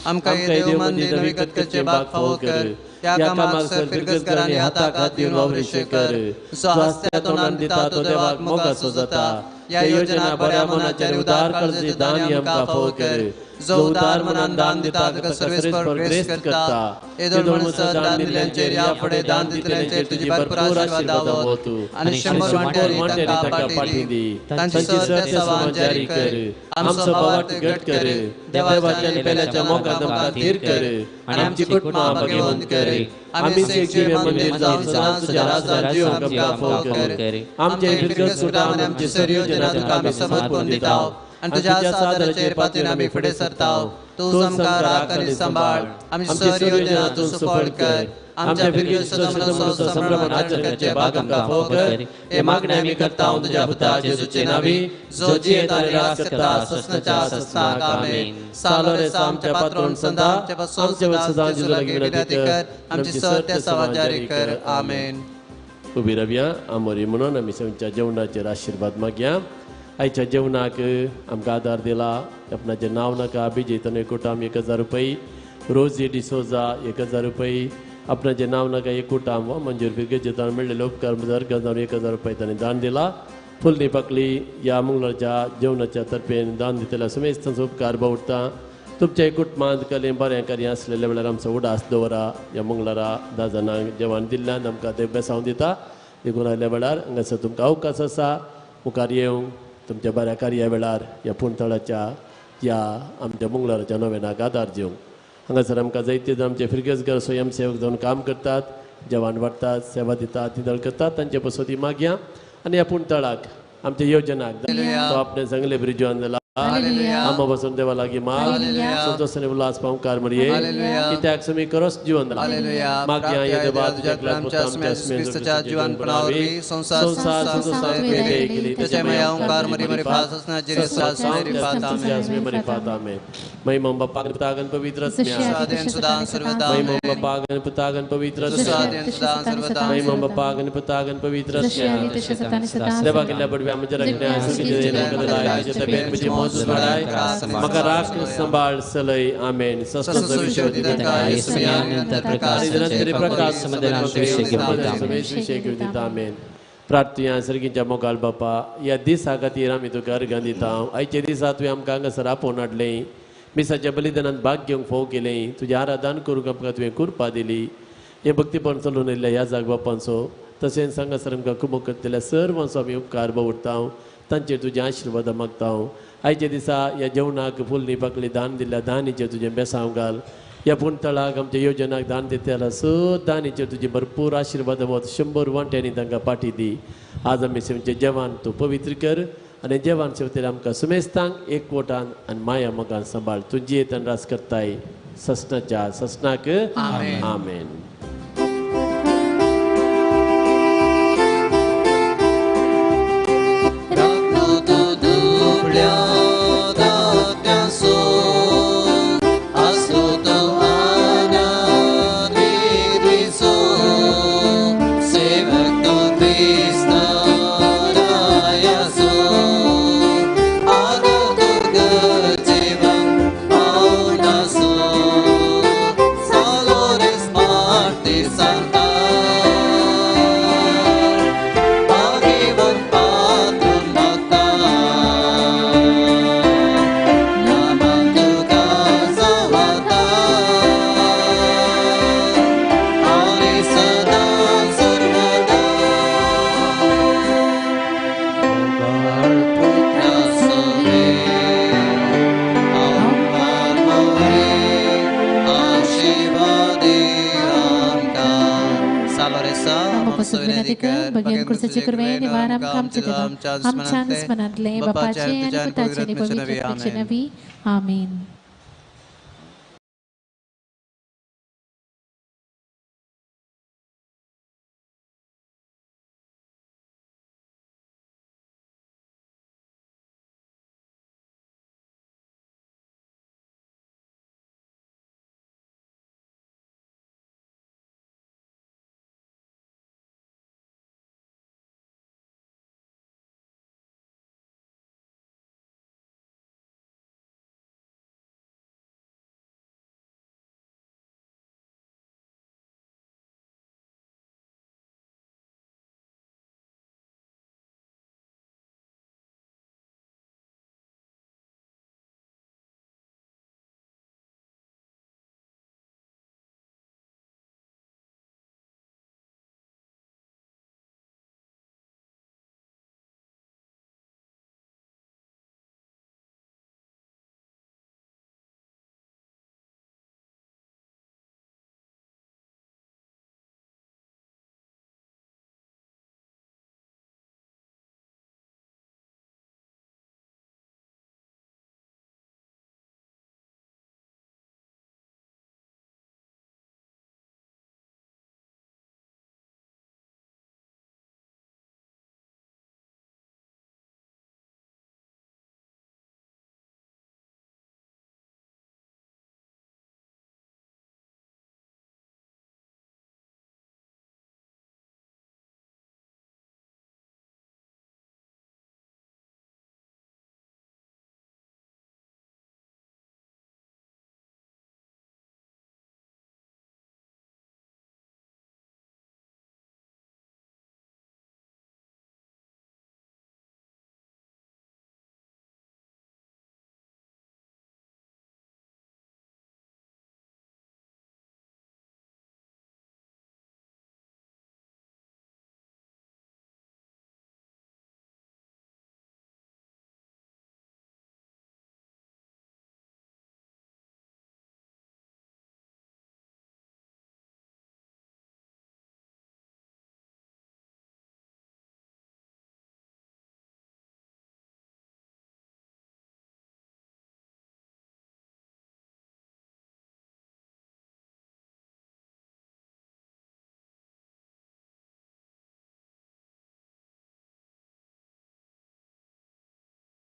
आमकां हें देव मंदीर नवीकृत करचें भाग फावो कर. त्या कामाक सर फिरगजकारांनी हाताक हात दिवन वावरिशें कर. जो हासत्या तोंडान दिता तो देवाक मोगासो जाता. ह्या योजना बऱ्या मनाचे आनी उदार काळजाचे दान आमकां फावो कर. जो उदार मनान दान दिता ताका सर्वेस्पर ग्रेस्त करता. येदोळ म्हणसर दान दिल्ल्यांचेर ह्या फुडें दान दितल्यांचेर तुजी भरपूर आशिर्वाद दावत आनी 100 वांट्यांनी तांकां पाठी दी. तांची सर त्या जारी कर. आमचो भावार्थ घट कर. देवाच्या आनी पेल्याच्या मोगान आमकां थीर कर आनी आमची कुटुंबां भाग्यवंत कर. आमी एक मंदीर जावन सदांच तुज्या राजान जिवंक आमकां फावो कर. आमचे फिरगज कुटुंब आनी आमची सर योजना तुका आमी समर्पण दिता आनी तुज्या सादराचेर पातीन आमी फुडें सरता. तूं आमकां राख आनी सांबाळ. आमची सर योजना तूं सुफळ कर. आमच्या फिरगेज संभ्रमान आचरण करचे भाग आमकां फावो कर. हे मागणे आमी करता तुज्या पुता जेजूचे नावी, जो जियेता आनी राज करता ससनाच्या ससनाक. आमेन. सालो रेसा आमच्या पात्रोन संदा आमच्या सदां जेजू लागीं विनंती कर, आमची सत्य सवा जारी कर. आमेन. उबी रावया आमोरी म्हणून आमी आमच्या जेवणाचेर आशिर्वाद मागया. आयच्या जेवणाक आमकां आदार दिला आपणाचें नांव नाका अभिजीत एकूटाम 1000 रुपये, रोजी डिसोजा 1000 रुपये, आपणाचें नांव नाका एकूटाम वा मंजूर फिरगेजेतान मेळ्ळेले उपकार जावन 1000 रुपये ताणें दान दिला. फुलनी पाकली ह्या मंगळारच्या जेवणाच्या तर्फेन दान दितल्या समेस्त तांचो उपकार बावडटा. तुमच्या कुटुंबांत कले बरें कार्य आसलेल्या वेळार आमचो उडास दवरा. ह्या मंगळारा 10 जाणांक जेवण दिल्ल्यान आमकां ते बेसांव दिता. देखून आयल्या वेळार हांगासर तुमकां अवकाश आसा मुखार येवंक तुमच्या बऱ्या कार्या वेळार ह्या पुणतळाच्या ह्या आमच्या मंगळाराच्या नोवेनाक आदार दिवंक. हांगासर आमकां जायते जाण आमचे फिरगेजगर स्वयंसेवक जावन काम करतात, जेवण वाडटात, सेवा दितात, तिदळ करतात. तांचे पसोती मागया आनी ह्या पुणतळाक आमच्या योजनाक तो आपणे सांगले ब्रिजवान जाला आमा बसून देवा लागीं माग संतोषाने उल्हास पावकार मरिये कित्याक समी करोस जीवन मागया हे देवा तुझ्या जीवनपणावरवी संसार महिमा बापा पितागन पवित्र महिमा बापा पितागन पवित्र महिमा बापा पितागन पवित्र देवा केल्ल्या पडव्या आमच्या म्हाका राख सांबाळ सलय. आमेन. आमेन. प्रार्थना. सर्गीच्या मोगाल बापा, ह्या दिसा खातीर आमी तुका अर्घां दिता. आयच्या दिसा तुवें आमकां हांगासर आपोवन हाडलें, मिसाच्या बलिदानांत भाग घेवंक फोव केलें, तुजें आराधन करूंक आमकां तुवें कृपा दिली. हें भक्तीपण चलून आयिल्ल्या ह्या जाग बापांचो तशेंच हांगासर आमकां कुमक करतल्या सर्वांचो आमी उपकार बावडटा. तांचेर तुजें आशिर्वाद मागता. आयच्या दिसा ह्या जेवणाक फुलनी पाकली दान दिल्ल्या दानीचेर तुजें बेसांव घाल. ह्या पुणतळाक आमच्या योजनाक दान दितल्या स दानीचेर तुजें भरपूर आशिर्वाद वत 100 वांट्यांनी तांकां पाठी दी. आज आमी आमचें जेवण तूं पवित्र कर आनी जेवण सेवतले आमकां सुमेस्तांक एकवटान आनी माया मोगान सांबाळ. तूं जियेतान रास करताय ससनाच्या ससनाक. आमेन. आमच्या मनांतले बापाचे आनी पुताचे आनी पवित्र आत्म्याचे नांवी. आमेन.